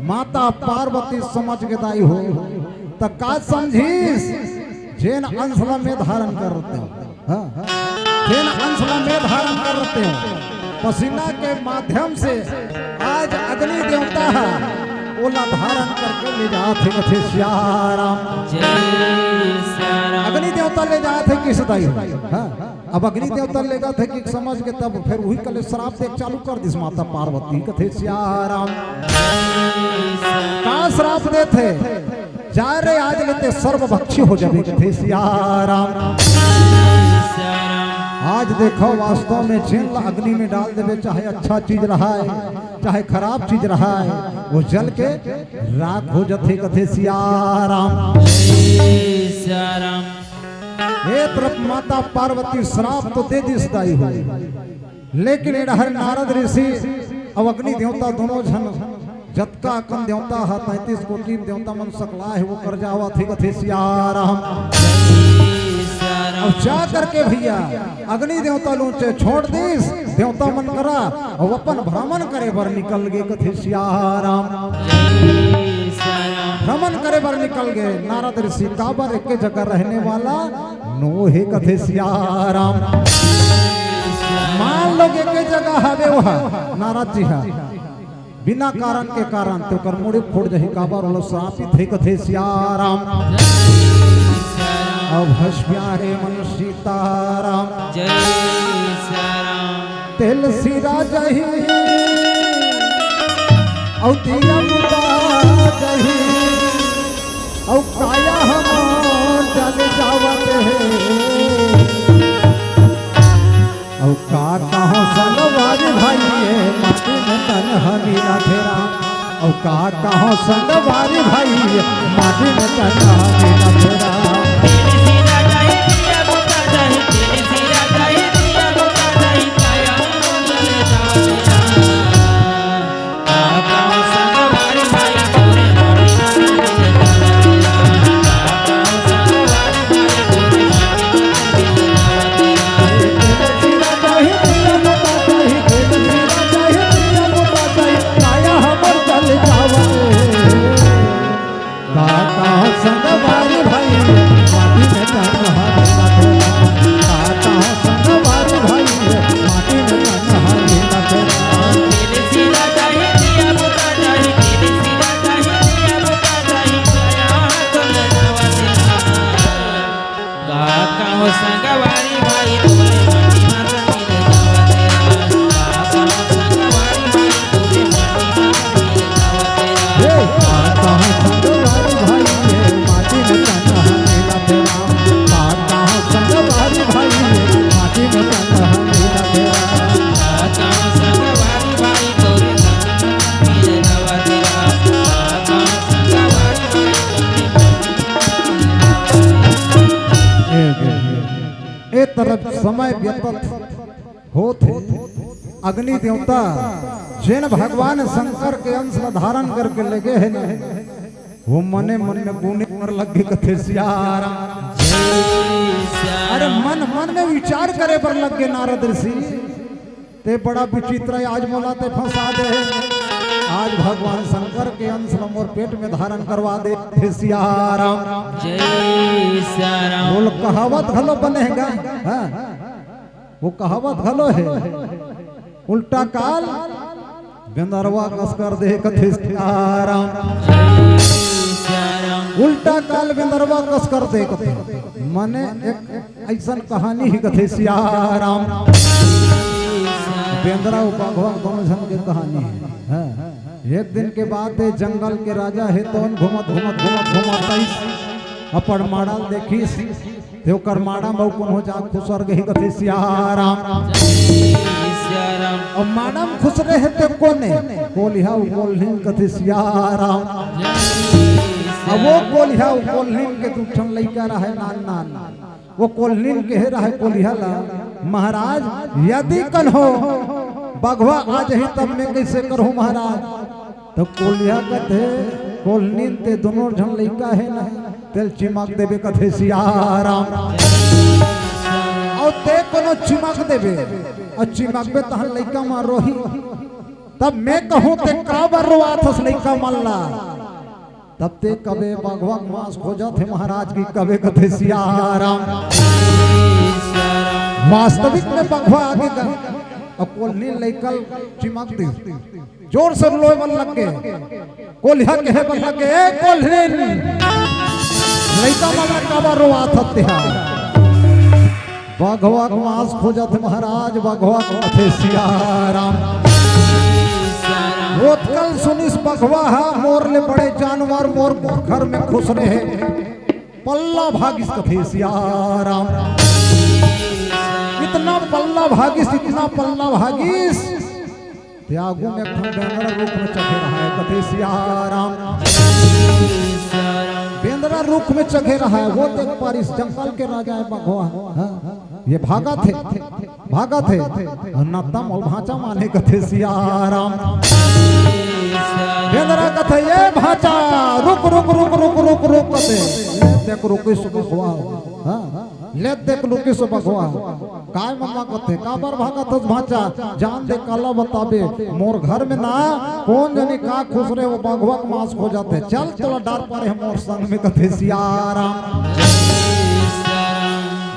माता पार्वती समझ के दाई हो, त का समझिस? जेन अंश ला मैं धारण करत हंव, हाँ, जेन अंश ला मैं धारण करत हंव, पसीना के माध्यम से आज अग्नि देवता ह ओला धारण करके ले जात हे, कथे सियाराम। जय सियाराम। अग्नि देवता ले जात हे किस दाई हो? हाँ, अब अग्नि देवता ले जात हे कि समझ के तब फिर उही कले श्राप दे चालू कर दिस माता पार्वती, कथे सियाराम। का श्राप देथे? जा रे, आज ले ते सर्वभक्षी हो जाबे, कथे सियाराम। आज देखो, वास्तव में जेन ला अग्नि में डाल देबे, चाहे अच्छा चीज रहय, चाहे खराब चीज रहय, वो जल के राख हो जथे, कथे सियाराम। ए तरफ माता पार्वती श्राप तो दे दिस दाई हो, लेकिन ए डहर नारद ऋषि अउ अग्नि देवता दोनों झन, जतका अकन देवता ह, तैंतीस कोटि देवता मन सकलाय हे, वो कर जावत हे, कथे सियाराम। अब जा करके भैया अग्नि देवता ल उंचे छोड़ दिस देवता मन करा, अउ अपन भ्रमण करे बर निकल गे, कथे सियाराम। भ्रमण करे बर निकल गे। नारद ऋषि काबर एके जगह रहने वाला नो हे, कथे सियाराम। मान लो एके जगह हवे ओह नारद जी ह, बिना कारण के कारण ते ओकर मुड़ी फूट जही, काबर ओला श्रापित हे, कथे सियाराम। अब हस प्यारे मन सीताराम। जय सियाराम। तेल सिरा जही, अउ दिया बुता जही, अउ काया हमार जल जावत हे। अउ का कहों संगवारी भाई, ये माटी में तन ह मिलत हे राम। अउ का कहों संगवारी भाई, ये माटी में तन ह मिलत हे राम। समय व्यतीत होत हे। अग्नि देवता जेन भगवान शंकर के अंश ला धारण करके लेगे हे ना, वो मने मन में गुने बर लग गे कथे सियाराम। अरे मन मन में विचार करे बर लग गे नारद ऋषि, ते बड़ा विचित्र हे, आज मोला ते फंसा दे हे। आज भगवान शंकर के अंश ल मोर पेट में धारण करवा दे हे सियाराम। जय सियाराम। बोल कहावत घलो बने हे गा। हाँ, वो कहावत घलो हे, उल्टा काल बेंदरवा कस कर दे कथे सियाराम। उल्टा काल बेंदरवा कस कर दे कथे। मने एक अइसन कहानी हे कथे सियाराम। बेंदरा अउ बघवा दोनों झन के कहानी हे। हाँ। एक दिन के बात हे, जंगल के राजा हे, तोन घूमत, घूमत, घूमत, घूमत आइस, अपन माड़ा ल देखिस, ते ओकर माड़ा म अउ कोनो जात खुसर गे हे कथे सियाराम। अउ माड़ा म खुसरे हे ते कोन हे? कोलिहा अउ कोल्हिन कथे सियाराम। अब वो कोलिहा अउ कोल्हिन के दू ठन लइका रहय नान नान। वो कोल्हिन कहे रहय कोलिहा ला, "महाराज, यदि कन्हो बघवा आ जाही तब मैं कइसे करहूं महाराज?" त कोलिहा कथे, "कोल्हिन ते दोनों झन लइका हे ना, तेल चिमक देबे कथे सियाराम। अउ ते कोनो चिमक देबे, अउ चिमकबे तहन लइका मन रोही। तब मैं कहूं ते काबर रोवाथस लइका मन ला?" तब ते कबे बघवा के मांस खोजत हे महाराज की कबे कथे सियाराम। वास्तविक में बघवा आगे गा, अउ कोल्हिन लइका ल चिमक दिस। जोर से रोए बर लग गे। कोलिहा कहे बर लग गे, "ए कोल्हिन, लइका मन ला काबर रोवाथस तेहा?" बघवा के मांस खोजत हे महाराज, बघवा के कथे सियाराम। ओतका ल सुनिस बघवा ह, "मोर ले बड़े जानवर मोर घर में खुसरे हे।" पल्ला भागिस कथे सियाराम। इतना पल्ला भागिस, इतना पल्ला भागिस, ते आगू में एक ठन बेंदरा रूख में चघे रहय कथे सियाराम। बेंदरा रूख में चघे रहय, वो देख पारिस जंगल के राजा हे बघवा। हाँ, ये भागत हे, भागत हे। अउ नत्ता मोला भांचा माने कथे सियाराम। बेंदरा कथे, "ए भांचा, रुक, रुक, रुक, रुक, रुक, रुक," कथे। देख रुकिस बघवा। हाँ, ले देख रुकिस बघवा। काय मम्मा कथे, "काबर भागत हस भांचा? जान दे काला बताबे, मोर घर में ना कोन जनी का खुसरे हे, वो बघवा के मांस खोजत हे। चल तोला डर परे हे मोर संग में," कथे सियाराम।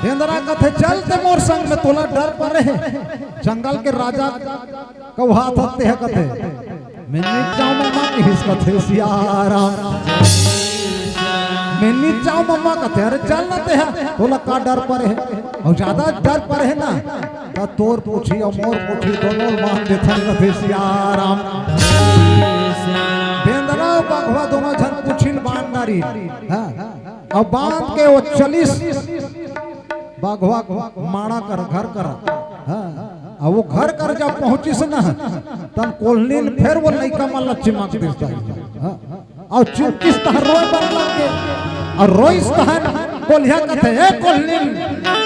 बेंदरा कथे, "चल ते मोर संग में, तोला डर परे हे।" जंगल के राजा कहाथस तेहा कथे, "मैं नइ जांव मम्मा," किहिस कथे सियाराम। "मैं नइ जांव मम्मा," कथे, "अरे चल ना तेहा, तोला का डर परे हे? अउ जादा डर परे हे ना, त तोर पूछी अउ मोर पूछी दोनों ल बांध देथन," कथे सियाराम। बेंदरा अउ बघवा दोनों झन पूछी ल बांध डारिन। हाँ। अउ बांध के वो चलिस बघवा माड़ा कर, घर कर। हाँ। अउ वो घर कर जब पहुंचिस ना, तब कोल्हिन फेर वो लइका मन ला चिमक दिस। हाँ। अउ चिमकिस तहन रोए बर लग गे। अउ रोइस तहन कोलिहा कथे, "ए कोल्हिन,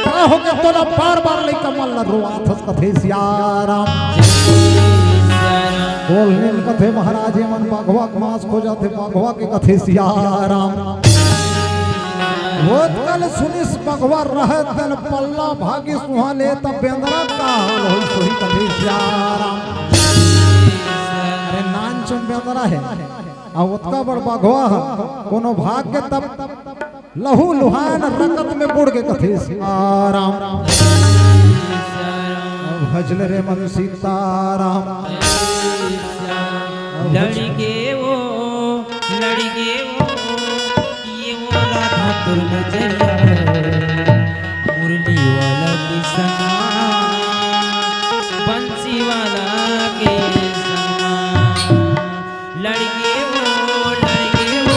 का होगे तोला बार-बार लइका मन ला रोवाथस?" कथे सियाराम। कोल्हिन कथे, "महाराज, ये मन बघवा के मांस खोजत हे, बघवा के," कथे सियाराम। ओतका ल सुनिस बघवा रहय तेन पल्ला भागिस उहां ले, त बेंदरा का हाल होइस होही कथे सियाराम। अरे नानचुन बेंदरा हे, अउ ओतका बड़ बघवा ह, कोनो भाग के तब लहू लुहान रकत में बुड़ गे कथे सियाराम। भज ले रे मन सीताराम। लड़के वो, लड़के वो, ये वो राधा तुर नजरिया, मुरली वाला के समा, बंसी वाला के समा। लड़के वो, लड़के वो,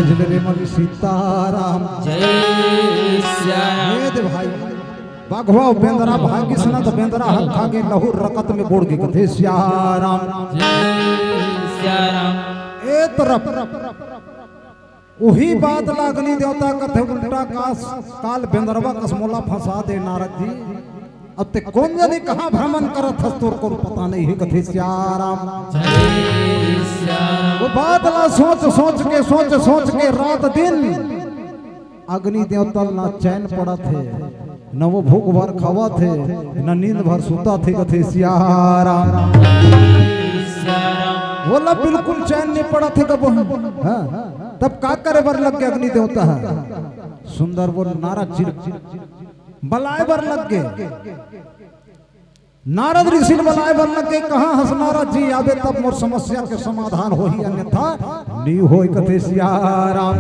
जय रे मन सीताराम। जय सिया राम। ए दे भाई, बघवा बेंदरा भागिस ना त बेंदरा हर खा गे, लहू रकत में बूड़ गे कथे सिया राम। जय सिया राम। ए तरफ उही बात ला अग्नि देवता कथे, उल्टा कास काल बेंदरवा कस मोला फंसा दे नारद जी। अब ते कोन जनी कहाँ भ्रमण करत हस, तोर कोनो पता नहीं हे कथे सिया राम। जय सिया राम। वो बात ला सोच सोच के, सोच सोच के रात दिन अग्नि देवता ल ना चैन पड़त हे, न वो भूख भर खावत हे, न नींद भर सुतत हे कथे सिया राम। जय सिया राम। वोला बिल्कुल चैन नहीं पड़त हे कबो। हाँ, तब का करे बर लग गे अग्नि देवता ह? सुंदर वो नारद जी बलाए बर लग गे। नारद ऋषि ल बलाए बर लग गे, कहाँ हस नारद जी, आबे तब मोर समस्या के समाधान होही, अन्यथा नी होय कथे सिया राम।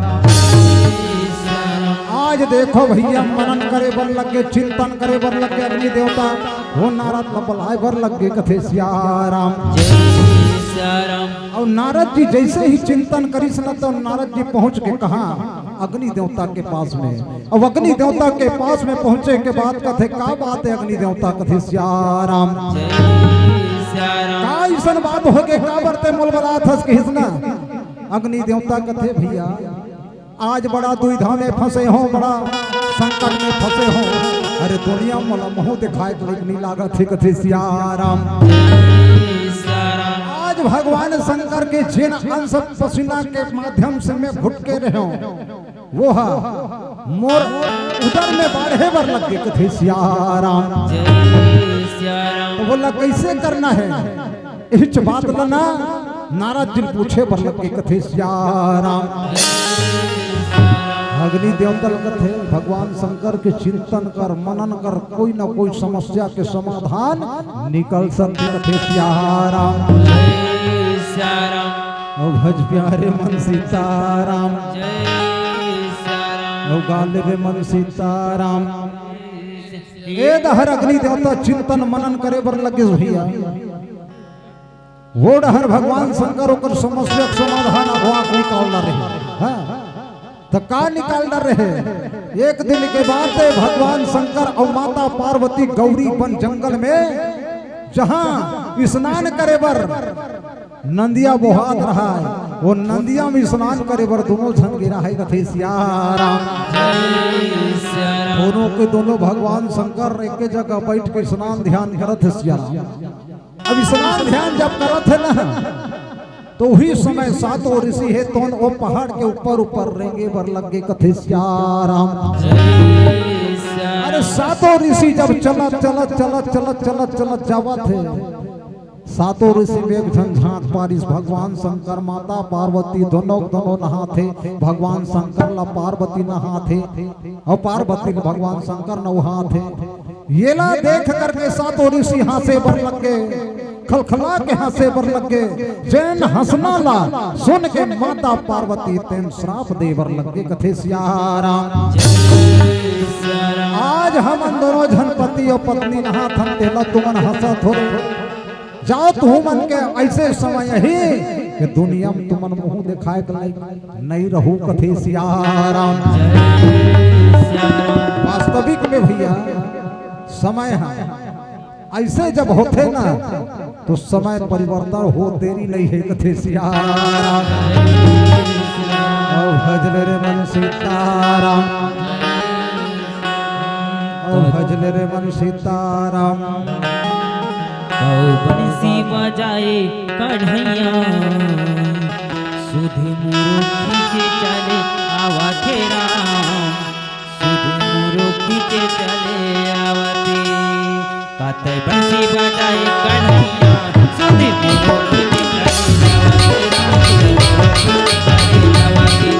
आज देखो भैया, मनन करे बर लग गे, चिंतन करे बर लग गे अग्नि देवता, वो नारद ल बलाए बर लग गे कथे सिया राम। जय सिया राम। अउ नारद जी जैसे ही चिंतन करिस न, तो नारद जी पहुंच गे कहाँ? अग्नि देवता के पास में। अब अग्नि देवता के पास में पहुंचे के बाद कथे, का बात हे अग्नि देवता? कथे सिया राम। जय सिया राम। का अइसन बात हो गे, काबर ते मोला बलात हस कहिस ना? अग्नि देवता कथे, भैया, आज बड़ा दुविधा में फंसे हों, बड़ा संकट में फंसे हों। अरे दुनिया में मोला मुंह दिखाए के लायक नहीं लागत हे कथे सिया राम। जय सिया राम। आज भगवान शंकर के जेन अंश पसीना के माध्यम से मैं घुट के रहेंव, वो ह मोर उदर में बाढ़े बर लग गे कथे सिया राम। जय सिया राम। त वोला कैसे करना हे? इच बात ल ना नारद जी ल पूछे बर लग गे कथे सिया राम। अग्नि देवता ल कथे, भगवान शंकर के चिंतन कर, मनन कर, कोई ना कोई समस्या के समाधान निकल सकथे कथे सिया राम। जय सिया राम। ओ भज प्यारे मन सीताराम। जय सिया राम। ओ गाले रे मन सीताराम। ए डहर अग्नि देवता चिंतन मनन करे बर लगे भैया। वो डहर भगवान शंकर ओकर समस्या के समाधान अगवा के निकाल रहे। हाँ, त का निकाल रहे? एक दिन के बात हे, भगवान शंकर अउ माता पार्वती गौरी वन जंगल में जहाँ स्नान करे बर नंदिया बोहात रहय, वो नंदिया में स्नान करे बर दोनों झन गे रहय कथे सिया राम। जय सिया राम। दोनों के दोनों भगवान शंकर एक जगह बैठ के स्नान ध्यान करत हे सिया राम। अब स्नान ध्यान जब करत हे ना, तो उही समय सातों ऋषि हे तोन वो पहाड़ के ऊपर ऊपर रेंगे बर लग गे कथे सिया राम। जय सिया राम। अरे सातों ऋषि जब चलत चलत चलत चलत चलत चलत जावत हे, सातों ऋषि में एक झन झांक पारिस, भगवान शंकर माता पार्वती दोनों दोनों नहात हे। भगवान शंकर ला पार्वती नहात हे अउ पार्वती ला भगवान शंकर नहात हे। येला देख करके सातों ऋषि हंसे बर लग गे, खलखला के हंसे बर लग गे। जेन हंसना ला सुन के माता पार्वती तेन श्राप दे बर लग गे कथे सिया राम। आज हमन दोनों झन पति अउ पत्नी नहात हन, तेला तुमन हंसत हो रे। जाओ तुमन के ऐसे समय हे कि दुनिया में तुमन मुंह दिखाए के लायक नहीं रहू कथे सिया राम। वास्तविक में भैया समय हे, ऐसे जब होथे ना तो समय परिवर्तन हो देरी नहीं हे कथे सिया राम। अउ भजले रे मन सीताराम। अउ भजले रे मन सीताराम। अउ बंसी बजाए कन्हैया, सुध मुरुखी के चले आवत हे राम, सुध मुरुखी के चले आवत हे। कतय बंसी बजाए कन्हैया, सुध मुरुखी के चले आवत हे राम, सुध मुरुखी के चले आवत हे।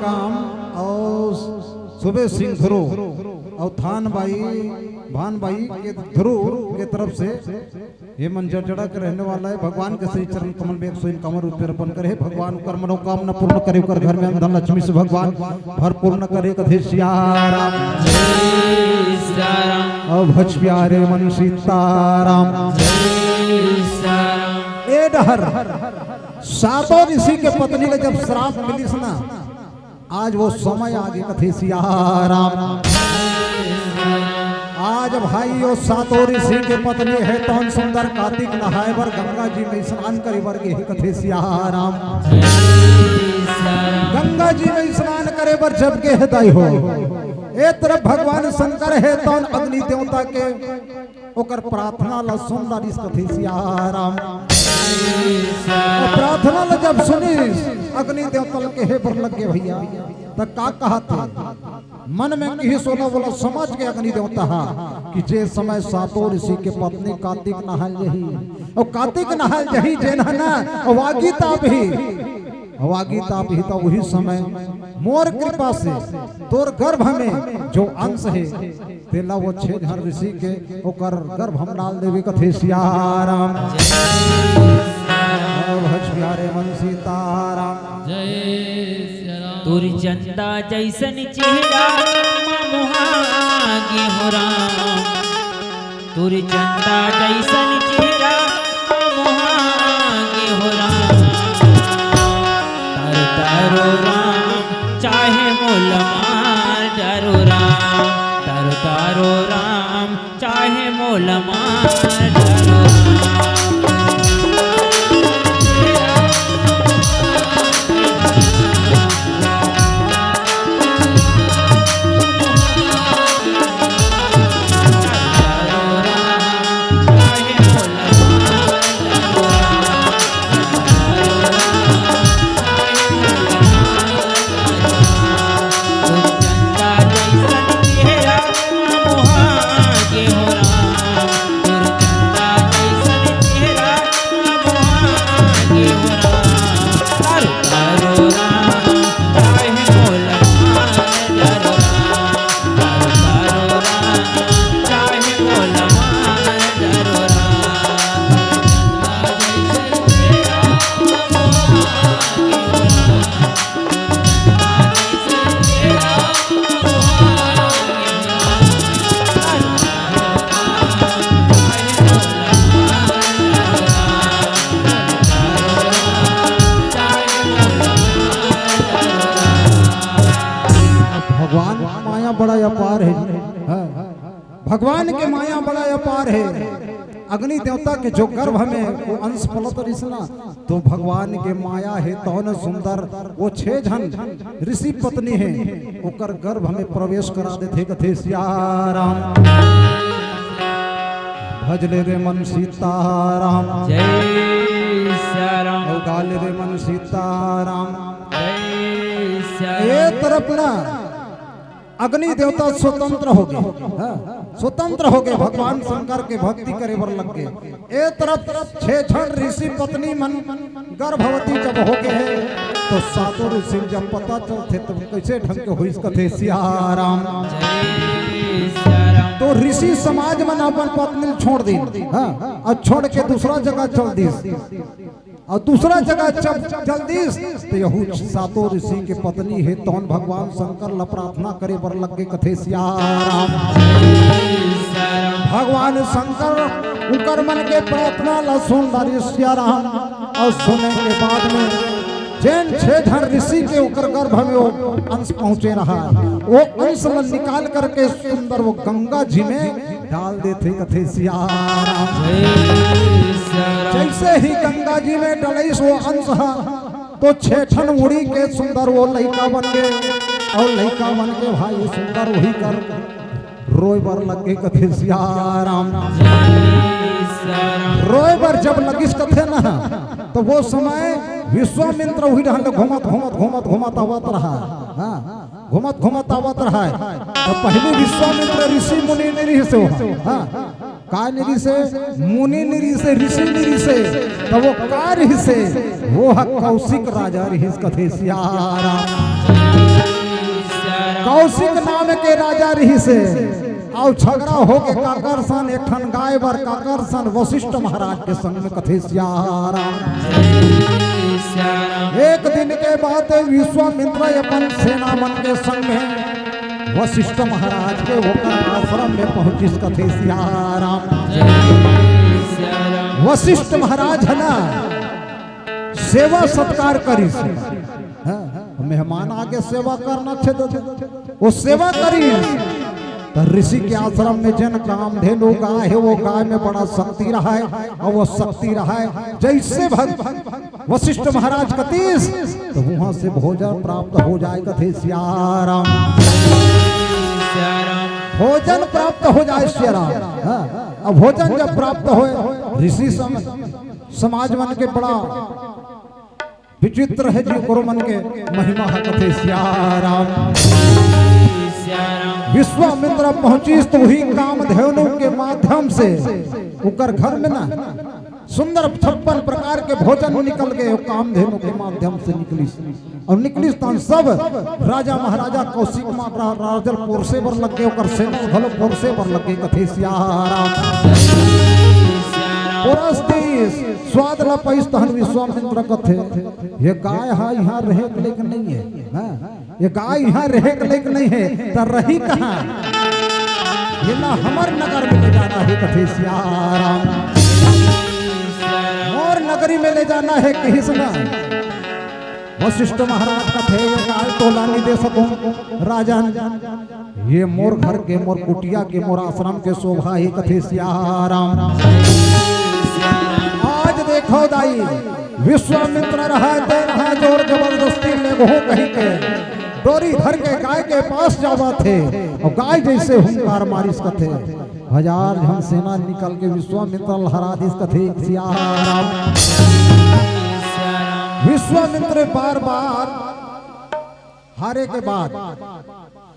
काम और सुबेश सिंह ध्रुव और थान बाई, भान बाई के ध्रुव के तरफ से ये मन जड़जड़ा के रहने वाला है। भगवान के श्री चरण कमल में एक सौ इक्यावन रुपये अर्पण करे। भगवान कर मनोकामना पूर्ण करे, कर घर में धन लक्ष्मी से भगवान भरपूर्ण करे। कथे सिया राम। और भज प्यारे मन सीताराम। ए डहर सातों ऋषि के पत्नी ले जब श्राप मिलिस ना, आज वो समय आगे। कथे सिया राम। आज भाई वो सातों ऋषि के पत्नी हे तौन सुंदर कार्तिक नहाए बर गंगा जी में स्नान करे बर गे हे। कथे सिया राम। गंगा जी में स्नान करे बर जब गे हे दाई हो, ए तरफ भगवान शंकर हे तौन अग्नि देवता के ओकर प्रार्थना ला सुन डारिस। कथे सिया राम। और प्रार्थना ला जब सुनिस अग्नि देवता ल कहे बर लगे भैया, त का कहत हे? मन में किहिस ओला, ओला समझ के अग्नि देवता हा कि जे समय सातों ऋषि के पत्नी कार्तिक नहाल जही और कार्तिक नहाल जही जेन ह ना, और आगी ताप ही, और आगी ताप ही, त वही समय मोर कृपा से तोर गर्भ में जो अंश हे तेला वो छह झन ऋषि के ओकर गर्भ में डाल देबे। कथे सिया राम। भज प्यारे मन सीताराम। तोर चंदा जैसन चेहरा मा मोहा गे हो राम। तोर चंदा जैसन चेहरा मा मोहा गे हो राम। तारो तारो राम चाहे मोला मार डारो राम। तारो तारो राम चाहे मोला मार डारो राम। भगवान माया बड़ा अपार है। हाँ। भगवान के माया बड़ा अपार है। अग्नि देवता के जो गर्भ में वो अंश पलत रिस ना, तो भगवान के माया हे तौन सुंदर वो छह झन ऋषि पत्नी हे, ओकर गर्भ में प्रवेश करा देथे। कथे सिया राम। भज ले रे मन सीताराम। जय सिया राम। और गा ले रे मन सीताराम। जय सिया राम। ए तरफ ना अग्नि देवता स्वतंत्र हो गए, हाँ, स्वतंत्र हो गए, भगवान शंकर के भक्ति करे बर लग गए। ए तरफ छह झन ऋषि पत्नी मन गर्भवती जब हो गए हैं, तो सातों ऋषि जब पता चलथे तब कैसे ढंग के होइस। कथे सिया राम। जय सिया राम। तो ऋषि समाज मन अपन पत्नी ल छोड़ दी, हाँ, और छोड़ के दूसरा जगह चल दी। और दूसरा जगह जब चल दिस, तो यहू सातों ऋषि के पत्नी हे तौन भगवान शंकर ला प्रार्थना करे बर लग गे। कथे सिया राम। भगवान शंकर उकर मन के प्रार्थना ला सुन डारिस सिया राम। और सुने के बाद में जेन छह झन ऋषि के उकर गर्भ में वो अंश पहुंचे रहा, वो अंश ला निकाल करके सुंदर वो गंगा जी में डाल देथे। कथे सिया राम। जय सिया राम। जैसे ही गंगा जी में डलिस वो अंश हा, तो छह ठन उड़ी के सुंदर वो लइका बन गे। और लइका बन के भाई सुंदर वही कर रोय बर लग गे। कथे सिया राम। जय सिया राम। रोय बर जब लगिस कथे ना, तो वो समय विश्वामित्र वही ढंग घूमत घूमत घूमत घूमत आवत रहा। हाँ, घूमत घूमत आवत रहा है। तो पहले विश्वामित्र ऋषि मुनि नहीं रहिस हो। हाँ, का नहीं रहिस हे? मुनि नहीं रहिस हे, ऋषि नहीं रहिस हे। तो वो का रहिस हे? वो ह कौशिक राजा रहिस। कथे सिया राम। कौशिक नाम के राजा रहिस हे, अउ झगड़ा होके काकर सन, एक ठन गाय बर काकर सन वशिष्ठ महाराज के संग में, कथे सियाराम। एक दिन के बात हे, विश्वामित्र अपन सेना मन के संग में वशिष्ठ महाराज के ओकर आश्रम में पहुंचिस, कथे सियाराम। वशिष्ठ महाराज हे ना, सेवा सत्कार करिस। हाँ, मेहमान आगे सेवा करना छे तो वो सेवा करिस। तो ऋषि के आश्रम में जेन कामधेनु गाय हे, वो गाय में बड़ा शक्ति रहय, अउ वो शक्ति रहय, जइसे भग वशिष्ठ महाराज कतिस, तो उहां से भोजन प्राप्त हो जाय, कथे सियाराम। भोजन प्राप्त हो जाय सियाराम। हाँ, अब भोजन जब प्राप्त होय, ऋषि सम-, समाज मन के बड़ा विचित्र हे जी, ओकरो मन के महिमा हे, कथे सियाराम। विश्वामित्र पहुंचिस तो उही कामधेनु के माध्यम से ओकर घर में ना सुंदर छप्पन प्रकार के भोजन निकल गे, कामधेनु के माध्यम से निकलिस। अउ निकलिस तहां सब राजा महाराजा कौशिक महाराज ला परोसे बर लग गे, ओकर सेना घलो परोसे बर लग गे, कथे सियाराम। परोस दिस, स्वाद ला पाइस तहन विश्वामित्र कथे, ये गाय हा इहां रहे के लायक नइ हे, हाँ? ये गाय इहां रहे के लायक नइ हे, त रही कहां? ये ला हमर नगर में ले जाना हे, कथे सियाराम। मोर नगरी में ले जाना हे, कहिस ना। वशिष्ठ महाराज कथे, ये गाय तोला नइ दे सकंव राजन, ये मोर घर के, मोर कुटिया के, मोर आश्रम के शोभा हे, कथे सियाराम। आज देखव दाई, विश्वामित्र रहय, ते रहय, जोर जबरदस्ती लेगहूं कहिके डोरी धर के गाय के पास जावत हे, अउ गाय जइसे हुंकार मारिस कथे, हजार झन सेना निकल के विश्वामित्र ल हरा दिस कथे सियाराम। विश्वामित्र बार बार हारे के बाद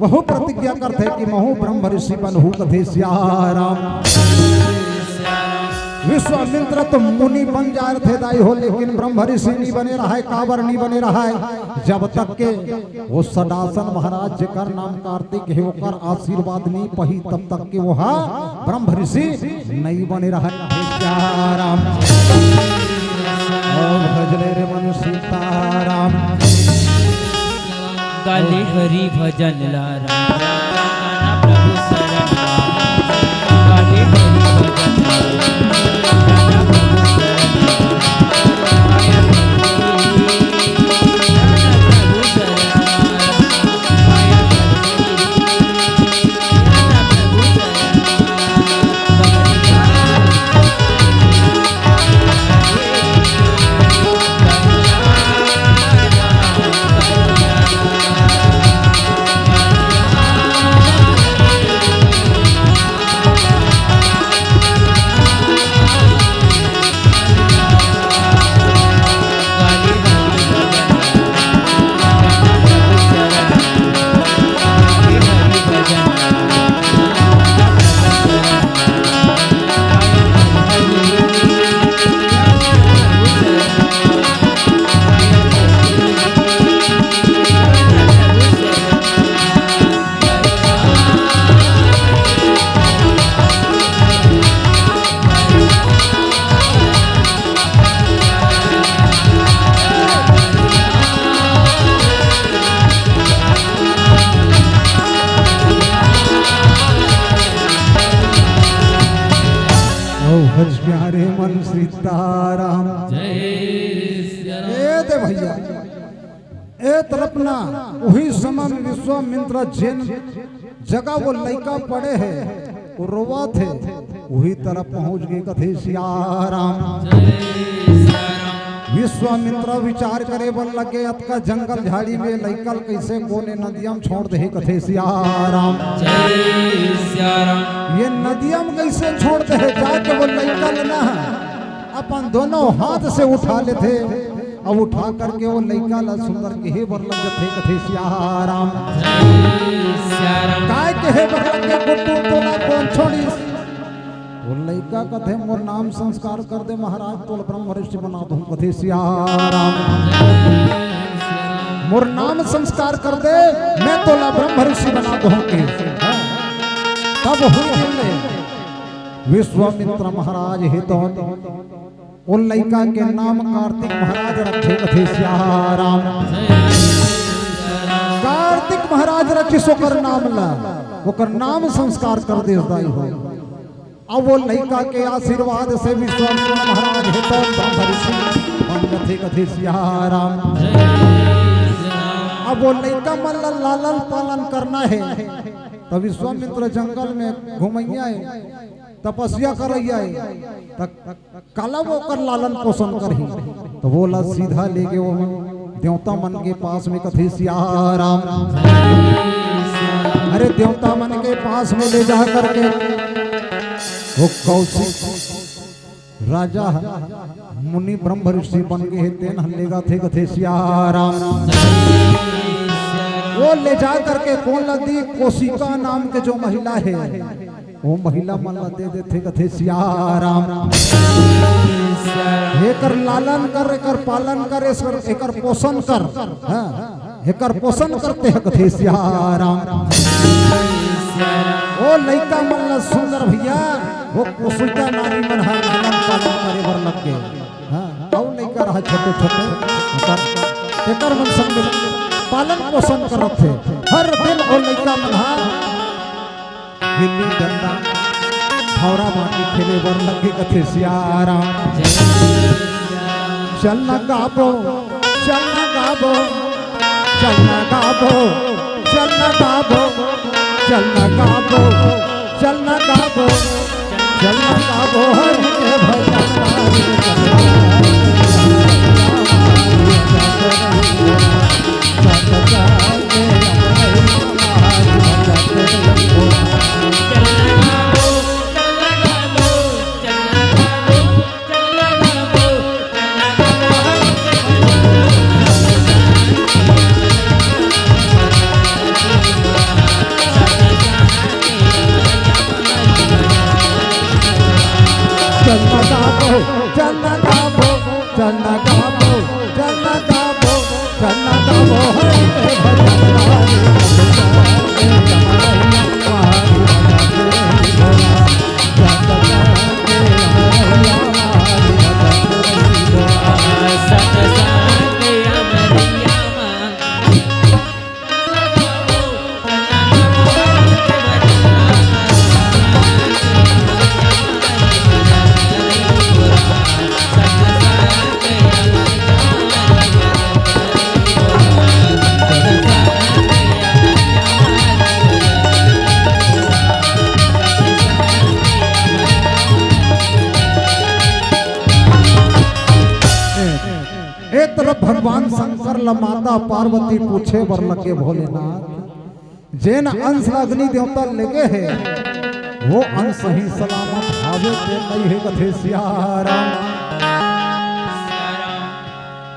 वहू प्रतिज्ञा करथे कि महूं ब्रह्म ऋषि बनहूं कथे सियाराम। विश्वामित्र तो मुनि बन जाय रथे दाई हो, लेकिन ब्रह्म ऋषि नइ बने रहय। काबर नइ बने रहय? जब तक के वो सडासन महाराज, जेकर नाम कार्तिक हे, ओकर आशीर्वाद नइ पही, तब तक के वो हा ब्रह्म ऋषि नइ बने रहय। सियाराम। अउ भजले रे मन सीताराम। गाले हरि भजन ला राम राम गाना प्रभु शरण। गाले हरि भजन ला राम राम गाना प्रभु शरण। ओ भज प्यारे मन सीताराम। जय सिया राम। ए दे भैया, ए तरफ ना, उही समय में विश्वामित्र जेन जगह वो लइका पड़े हे, वो रोवत हे, उही तरफ पहुंच गे कथे सियाराम। जय सिया राम। विश्वामित्र विचार करे बर लगे, अतका जंगल झाड़ी में लइका ल कइसे कोने नदिया में छोड़ देहे कथे सियाराम। जय सिया राम। ये नदिया में कइसे छोड़ देहे, जाके वो लइका ल ना अपन दोनों हाथ से उठा लेथे। अब उठा करके वो लइका ला सुंदर कहे बर लग जथे, कथे सियाराम। जय सिया राम। काय कहे बर लग के गुड्डू तोला कोन छोड़िस? वो लइका कथे मोर नाम संस्कार कर दे महाराज, तोला ब्रह्म ऋषि बना दूं, कथे सियाराम। जय सिया राम। मोर नाम संस्कार कर दे, मैं तोला ब्रह्म ऋषि बना दूं के। तब हुई दिन ले विश्वामित्र महाराज हे तो ओ लइका के नाम कार्तिक महाराज रखे, कथे सियाराम। कार्तिक महाराज रखिस ओकर नाम ला, ओकर नाम संस्कार कर देस दाई हो। अब ओ लइका के आशीर्वाद से विश्वामित्र महाराज हे तो ब्रह्म ऋषि बन जथे, कथे सियाराम। अब ओ लइका मन ला लालन पालन करना हे, त विश्वामित्र जंगल में घुमइया हे, तपस्या करइया हे, त काला वो ओकर लालन पोषण करही। त ओला सीधा लेगे ओ देवता मन के पास में, कथे सियाराम। अरे देवता मन के पास में ले जा करके ओ कौशिक राजा ह, मुनि ब्रह्म ऋषि बन गे हे, तेन ह लेगथे, कथे सियाराम। ओ ले जा करके कोन ला दी? कौशिका नाम के जो महिला हे, ओ महिला मन ला दे देथे, कथे सियाराम। एकर लालन कर, एकर पालन कर, एकर, एकर पोषण कर, हाँ, एकर पोषण करथे, कथे सियाराम। ओ लइका मन ला सुंदर भैया, ओ कौशिका नारी मन ह लालन पालन करे बर लग गे। हाँ, अउ लइका रहा छोटे छोटे, एकर, एकर मन संग में पालन पोषण करत हे। हर दिन ओ लइका मन ह गिल्ली डंडा, भौरा बांटी खेले बर लग गे, कथे सियाराम। चल न गाबो, चल न गाबो, चल न गाबो, चल न गाबो, चल न गाबो, चल न गाबो, चल न गाबो हरि के भजन। चल न गाबो, चल न गाबो, चल न गाबो, चल न गाबो, चल न गाबो, हरि के भजन। ए तरफ भगवान शंकर ल माता पार्वती पूछे बर लगे, भोलेनाथ, जेन अंश ल अग्नि देवता लेगे हे, वो अंश सही सलामत हावे के नइ हे, कथे सियाराम।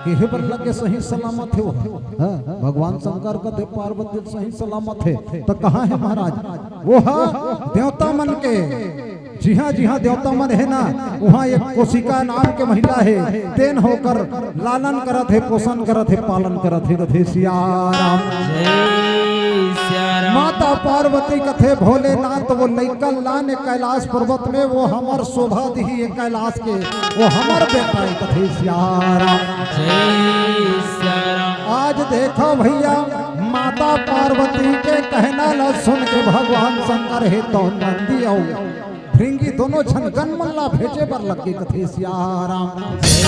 केहे बर लगे सही सलामत हे वो। हाँ, भगवान शंकर कथे पार्वती सही सलामत हे, त कहाँ हे महाराज? वो ह देवता मन के जिहाँ जिहाँ देवता मन हे ना, उहाँ एक कौशिका नाम के महिला हे, तेन ह ओकर लालन करत हे, पोषण करत हे, पालन करत हे, कथे सियाराम। जय सियाराम। माता पार्वती कथे भोलेनाथ, वो लइका लान कैलाश पर्वत में, वो हमर शोभा दिही ये कैलाश के, वो हमर बेटा हे, कथे सियाराम। जय सियाराम। आज देखा भैया, माता पार्वती के कहना ला सुन के भगवान शंकर हे तो नंदी अउ भृंगी दोनों झन गन मन ला भेजे बर लगे, कथे सियाराम। जय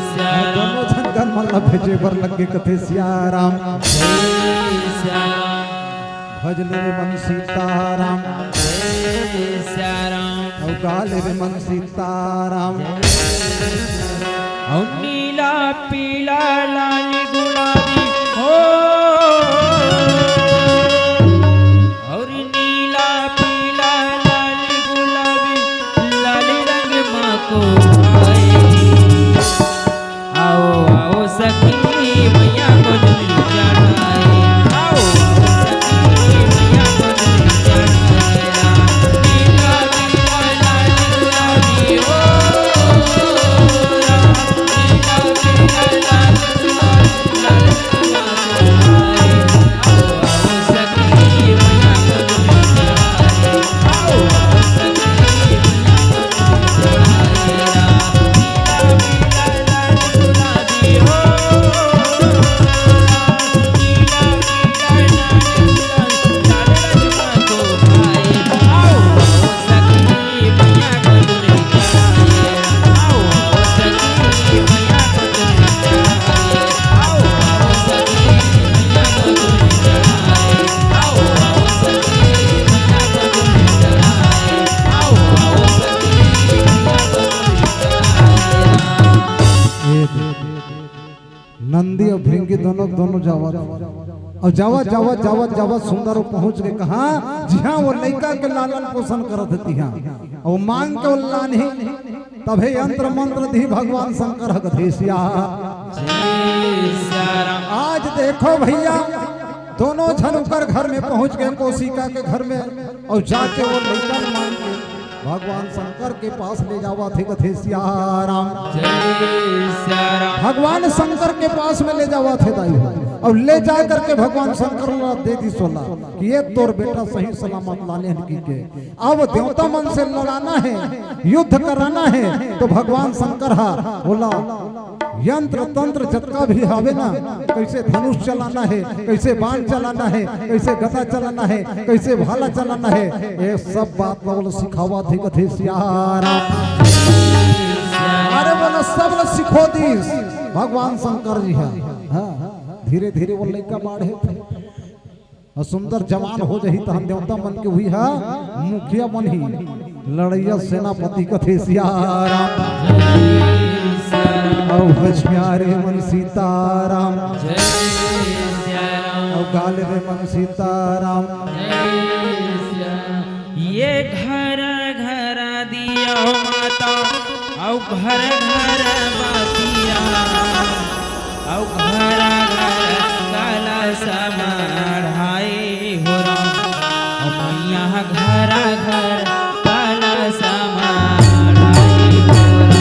सियाराम। दोनों झन गन मन ला भेजे बर लगे, कथे सियाराम। जय सियाराम। भजले रे मन सीताराम। जय सियाराम। अउ गाले रे मन सीताराम। अउ नीला पीला लाल गुलाबी हो, अउ नीला पीला लाल गुलाबी, लाल रंग मा को आए। आओ, आओ सखी मैया को डोली चढ़ाए। आओ, आओ सखी मैया को डोली चढ़ाए। नीला पीला लाल गुलाबी हो, नीला पीला लाल गुलाबी। दोनों, दोनों जावत। अउ जावत, जावत, जावत, जावत सुंदर वो पहुंच के कहा, जिहां वो लइका के लालन पोषण करत हे तिहां। अउ मांग के वो लानही, तभे यंत्र मंत्र दिही भगवान शंकर ह गधेसिया। आज देखो भइया, दोनों झन उकर घर में पहुंच के, कोशिका के घर में, अउ जाके वो लइका ल मांग के भगवान शंकर के पास ले जावत हे गधेसिया राम। जय सिया राम। भगवान शंकर के पास में ले जावत हे दाई हो। अउ ले जा करके भगवान शंकर ला दे दिस ओला कि ये तोर बेटा सही सलामत लाने हन कहिके। अब देवता मन से लड़ाना हे, युद्ध कराना हे, तो भगवान शंकर ह ओला यंत्र तंत्र जतका भी हवे ना, कइसे धनुष चलाना हे, कइसे बाण चलाना हे, कइसे गदा चलाना हे, कइसे भाला चलाना हे, ये सब बात ला ओला सिखावत हे गधेसिया राम। अरे बोला, सब ला सिखो दिस भगवान शंकर जी ह। हाँ, धीरे धीरे वो लइका बाढ़े थे। अउ सुंदर जवान हो जही तहन देवता मन के हुई हा मुखिया बनही, लड़ैया सेनापति गधेसिया राम। अउ हजम्यारे मन सीताराम। अउ गाले रे मन सीताराम। ये घर घर दिया माता, अउ घर घर बतिया, अउ घर घर कलश मढ़ाई हो राम। अउ मैया घर घर कलश मढ़ाई हो राम।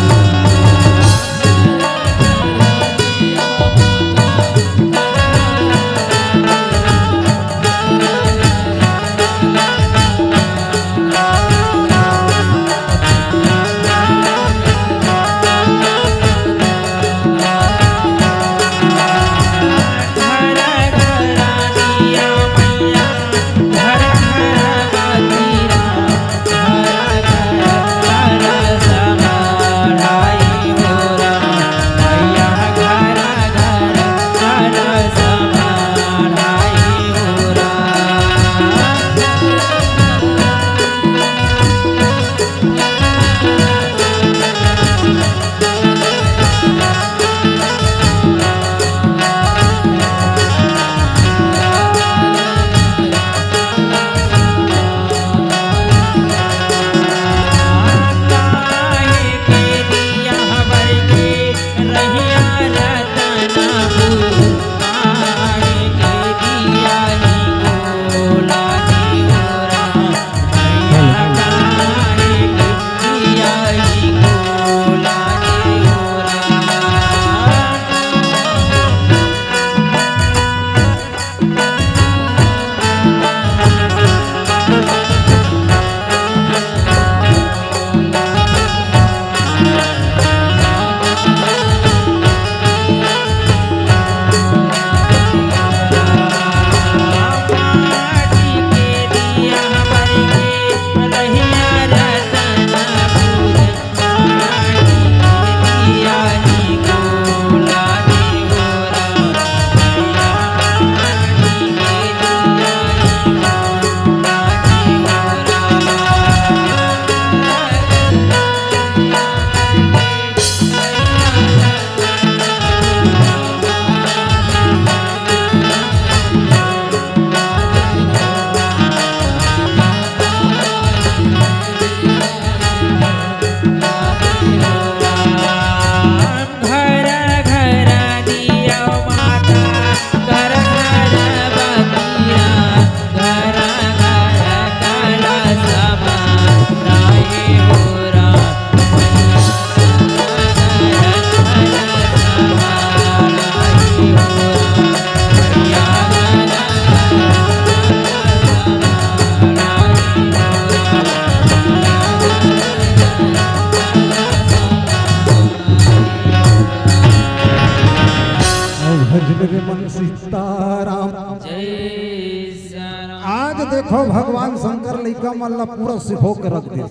आज देखो भगवान शंकर लइका मन ला पूरा सिखो के रख दे।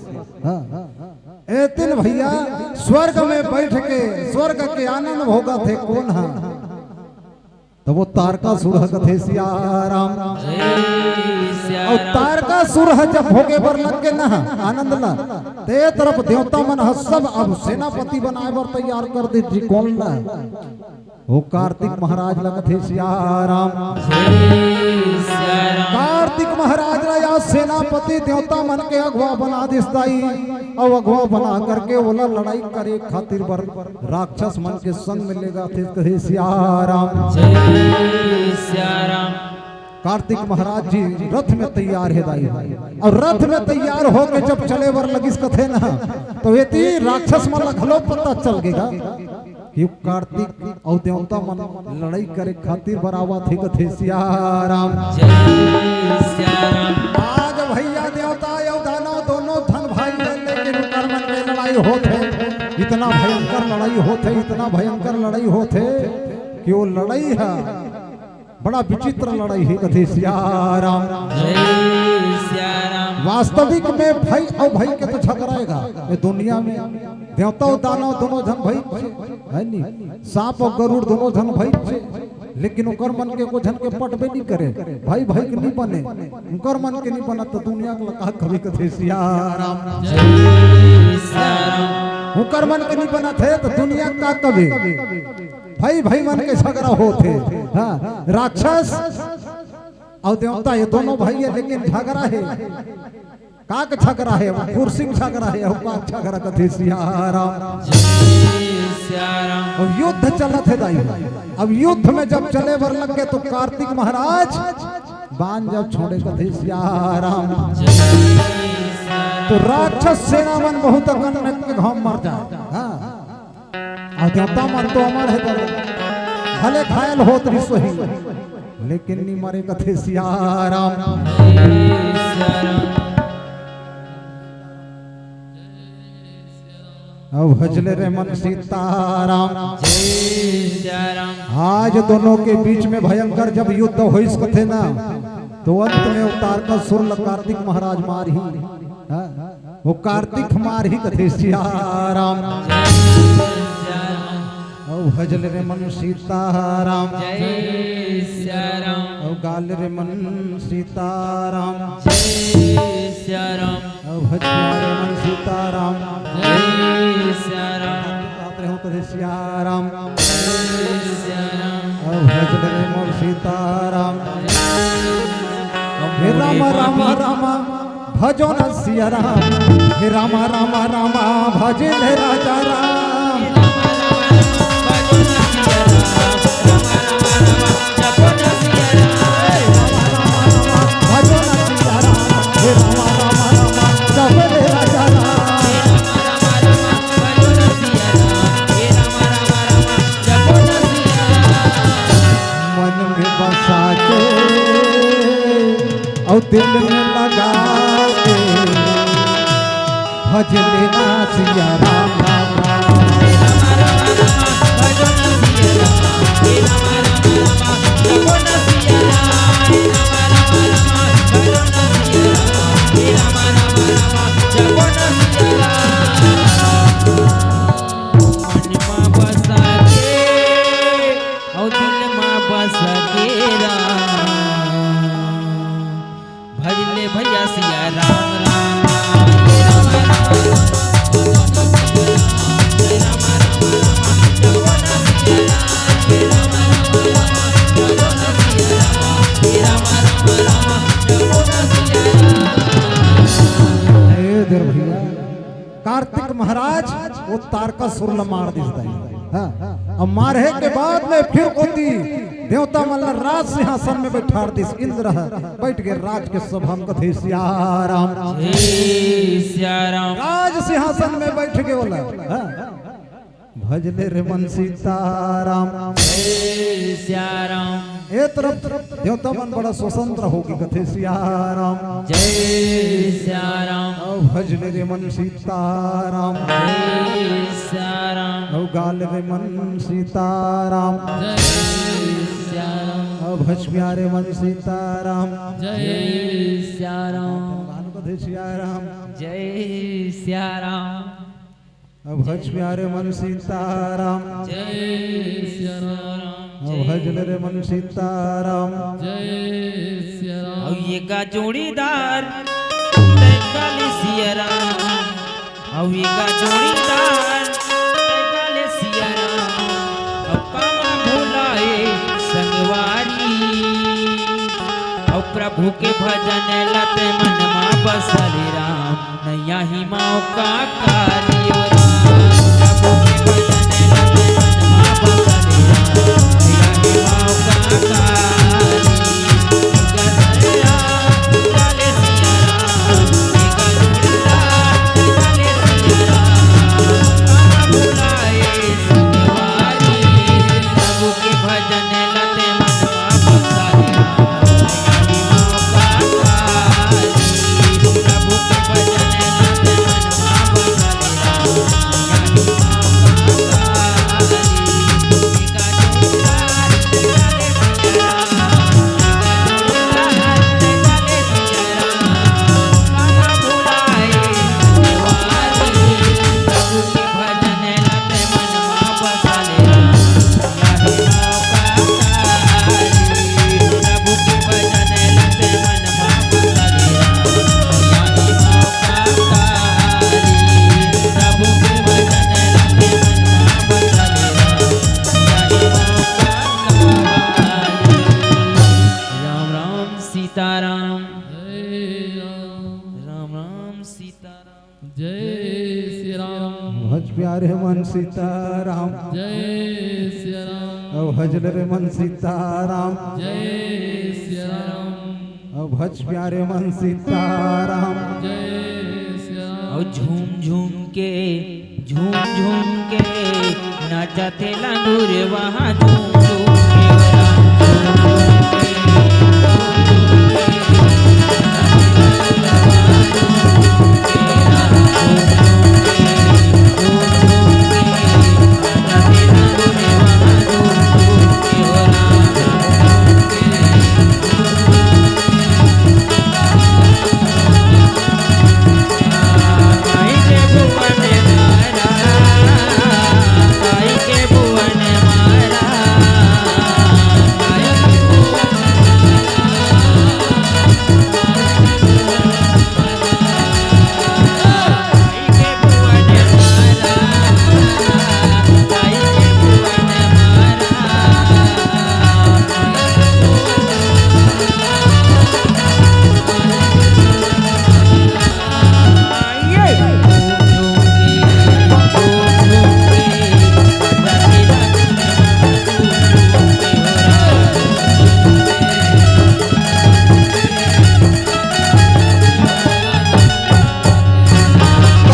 हाँ। ए तीन भइया स्वर्ग में बैठ के स्वर्ग के आनंद भोगत हे कोन ह? त वो तारकासुर ह गधेसिया राम। अउ तारका सुर ह जब भोगे बर लग गे ना आनंद ला, ते तरफ देवता मन ह सब अब सेनापति बनाए बर तैयार कर दे जी। कोन ला? वो कार्तिक महाराज ला कथे सिया राम। कार्तिक महाराज ला या सेनापति देवता मन के अगुवा बना दिस दाई। अउ अगुवा बना करके ओला लड़ाई करे खातिर बर राक्षस मन के संग में लेगा थे कथे सिया राम। कार्तिक महाराज जी रथ में तैयार हे दाई। अउ रथ में तैयार होके जब चले बर लगिस कथे ना, तो एती राक्षस मन ला घलो पता चल गेगा कि कार्तिक अउ देवता मन लड़ाई करे खातिर बर आवत हे कथे सिया राम। आज भैया देवता अउ दानव दोनों झन भाई हे, लेकिन उकर मन के लड़ाई होत हे, इतना भयंकर लड़ाई होत हे, इतना भयंकर लड़ाई होत हे कि वो लड़ाई हे बड़ा विचित्र लड़ाई हे कथे सिया राम। वास्तविक में भाई अउ भाई के तो झगड़ा हे गा ये दुनिया में। देवता अउ दानव दोनों झन भाई हे नी, सांप अउ गरुड़ दोनों झन भाई, लेकिन उकर मन के को झन के पटबे नी करे, भाई भाई के नी बने, उकर मन के नी बनत तो दुनिया के लगा कभी कथे सिया राम। उकर मन के नी बनत हे तो दुनिया का कभी भाई भाई मन के झगड़ा होत हे। हाँ, राक्षस अउ देवता ये दोनों भाई हे, लेकिन झगड़ा हे। का के झगड़ा हे? कुर्सी के झगड़ा हे, अउ का के झगड़ा कथे सिया राम। अब युद्ध चलत हे दाई। अब युद्ध में जब चले बर लग गे तो कार्तिक महाराज बाण जब छोड़े कथे सिया राम, तो राक्षस सेना मन बहुत अकन के घाम मर जाए। हाँ। अउ देवता मन तो अमर हे, भले घायल होत रिहिस होही, लेकिन नी मरे कथे सिया राम। अउ भजले रे मन सीताराम। आज दोनों के बीच में भयंकर जब युद्ध होइस कथे ना, तो अंत में अवतार का सुर ल कार्तिक महाराज मारही। हाँ? वो कार्तिक मारही कथे सिया राम। अउ भजले रे मन सीताराम। अउ गाले रे मन सीताराम। अउ भजले रे मन सीताराम। रात रे हो कथे सिया राम। अउ भजले रे मन सीताराम। हे राम राम राम भजो न सिया राम। हे राम राम राम भजले राजा राम। भजो न सिया राम। हे राम राम राम भजले राजा राम। मन में बसा के अउ दिल में लगा के भजले ना सिया राम, राम, राम। मन मा बसा के, अउ दिल मा बसा के राम। भजले भैया सिया राम, राम, राम। हे देर भैया, कार्तिक महाराज वो तारकासुर ल मार दिस दाई। हाँ, अब मारे के बाद में फिर ओती देवता मन ल राज सिंहासन में बैठार दिस। इंद्र ह बैठ के राज के सभा में कथे सिया राम। राज सिंहासन में बैठ के ओला, हाँ, भजले रे मन सीताराम। ए तरफ देवता मन बड़ा स्वतंत्र होके कथे सिया राम। अउ भजले रे मन सीताराम। अउ गाले रे मन सीताराम। अउ भजमिया रे मन सीताराम। गाल कथे सिया राम। अउ भजमिया रे मन सीताराम। अउ भज ले रे मन सीताराम। जय सिया राम। अउ ये का जोड़ीदार, तैं का ले सिया राम। अउ ये का जोड़ीदार, तैं का ले सिया राम। अउ कामा भुलाए संगवारी। अउ प्रभु के भजन ला तैं मन मा बसा ले राम। नैया ही मौका काली ओ राम, प्रभु के भजन ला तैं मन मा बसा ले राम। नैया ही मौका काली, गजरा, काले सिया राम, गजरा, काले सिया राम, कामा भुलाए संगवारी, प्रभु के भजन ला तैं मन मा बसा ले राम। राम राम सीताराम। जय राम। राम राम सीताराम। जय सिया राम। भज प्यारे मन सीताराम। जय सिया राम। अउ भज ले रे मन सीताराम। जय सिया राम। अउ भज प्यारे मन सीताराम। जय सिया राम। अउ झूम झूम के, झूम झूम के नाचथे लंगूर वहाँ झूम झूम के।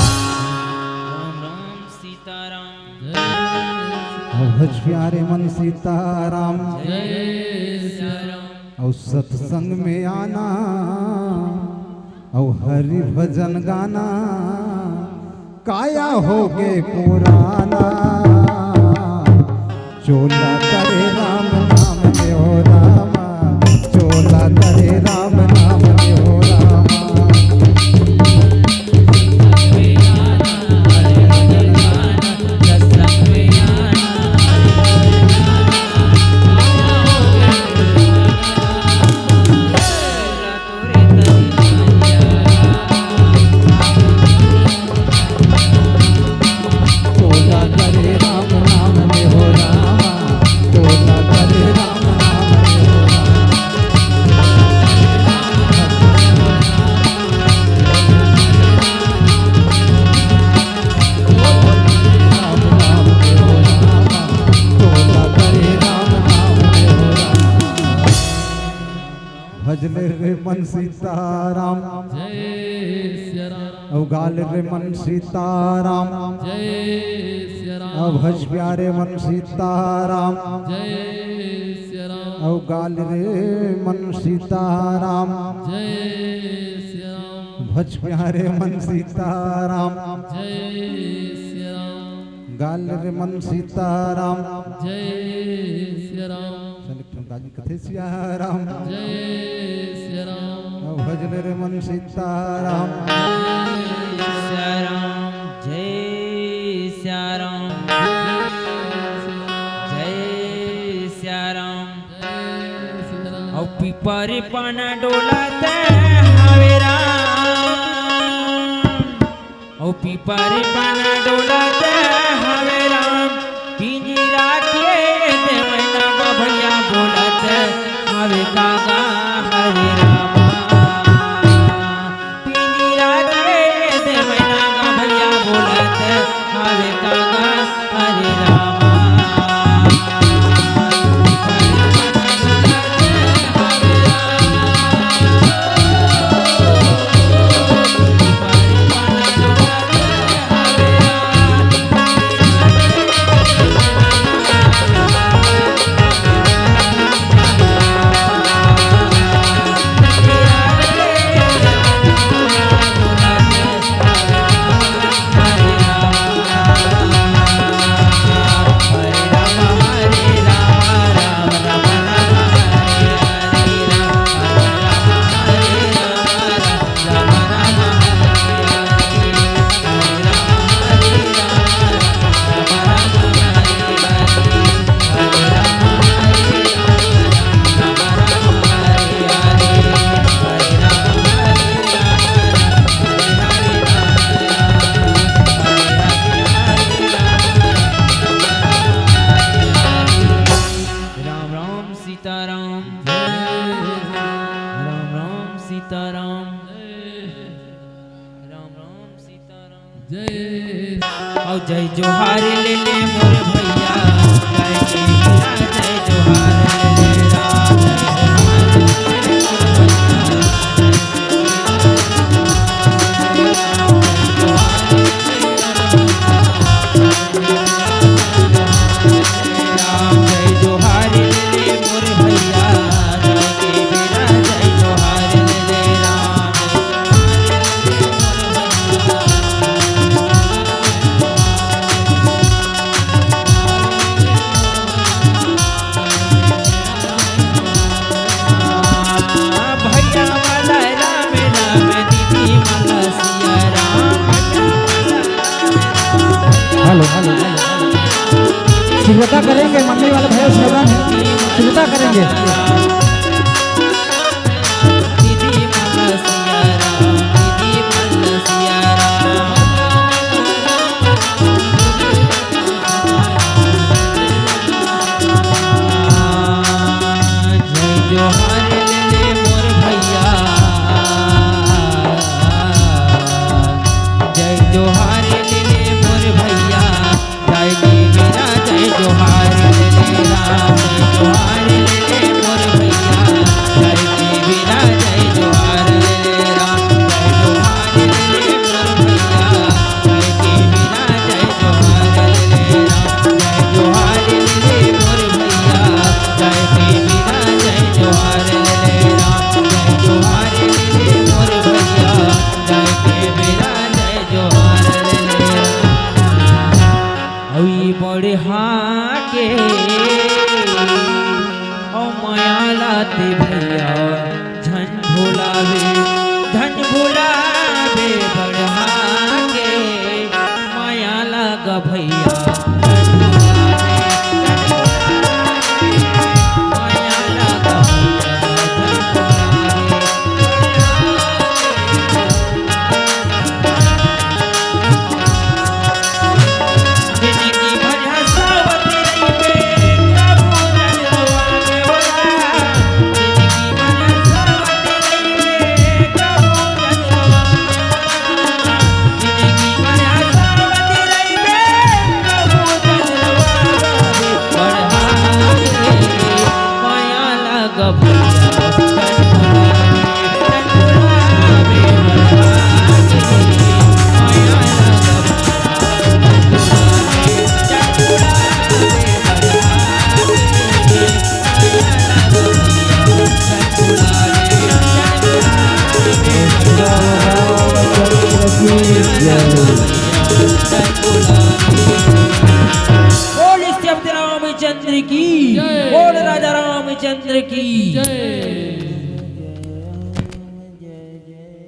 राम राम सीताराम। अउ भज प्यारे मन सीताराम। जय सिया राम। अउ सत्संग में आना, अउ हरि भजन गाना, काया होगे पुराना। चोला करे राम नाम देव रामा, चोला करे राम नाम देव रामा। भजले रे मन सीताराम। जय सिया राम। अउ गाले रे मन सीताराम। जय सिया राम। अउ भज प्यारे मन सीताराम। जय सिया राम। अउ गाले रे मन सीताराम। जय सिया राम। भज प्यारे मन सीताराम। जय सिया राम। गाले रे मन सीताराम। जय सिया राम। चल, एक ठन गाली कथे सिया राम। जय सिया राम। अउ भजले रे मन सीताराम। जय सिया राम। जय सिया राम। जय सिया पीपर पाना डोलत हवे राम, ओ पीपर पाना डोलत हवे राम, पिंजरा के दे मैना गभैया बोलत हवे कागा हरे रामा। पिंजरा के दे मैना गभैया बोलत हवे कागा हरे रामा। राम राम सीताराम। राम राम सीताराम। राम राम सीताराम। जय। अउ जय जोहार ले ले मोर भैया, जय के भैया, जय जोहार ले ले राम। Hello, hello, hello. शीघ्रता करेंगे, मंडली वाले भैया स्लोगन है, शीघ्रता करेंगे। अउ ई बढ़िया के अउ मया लाते भैया झन भुलावे, झन भुलावे बढ़िया के मया लगा भैया। बोल सत्यनारायण रामचंद्र की, जय। बोल राजा रामचंद्र की। जय।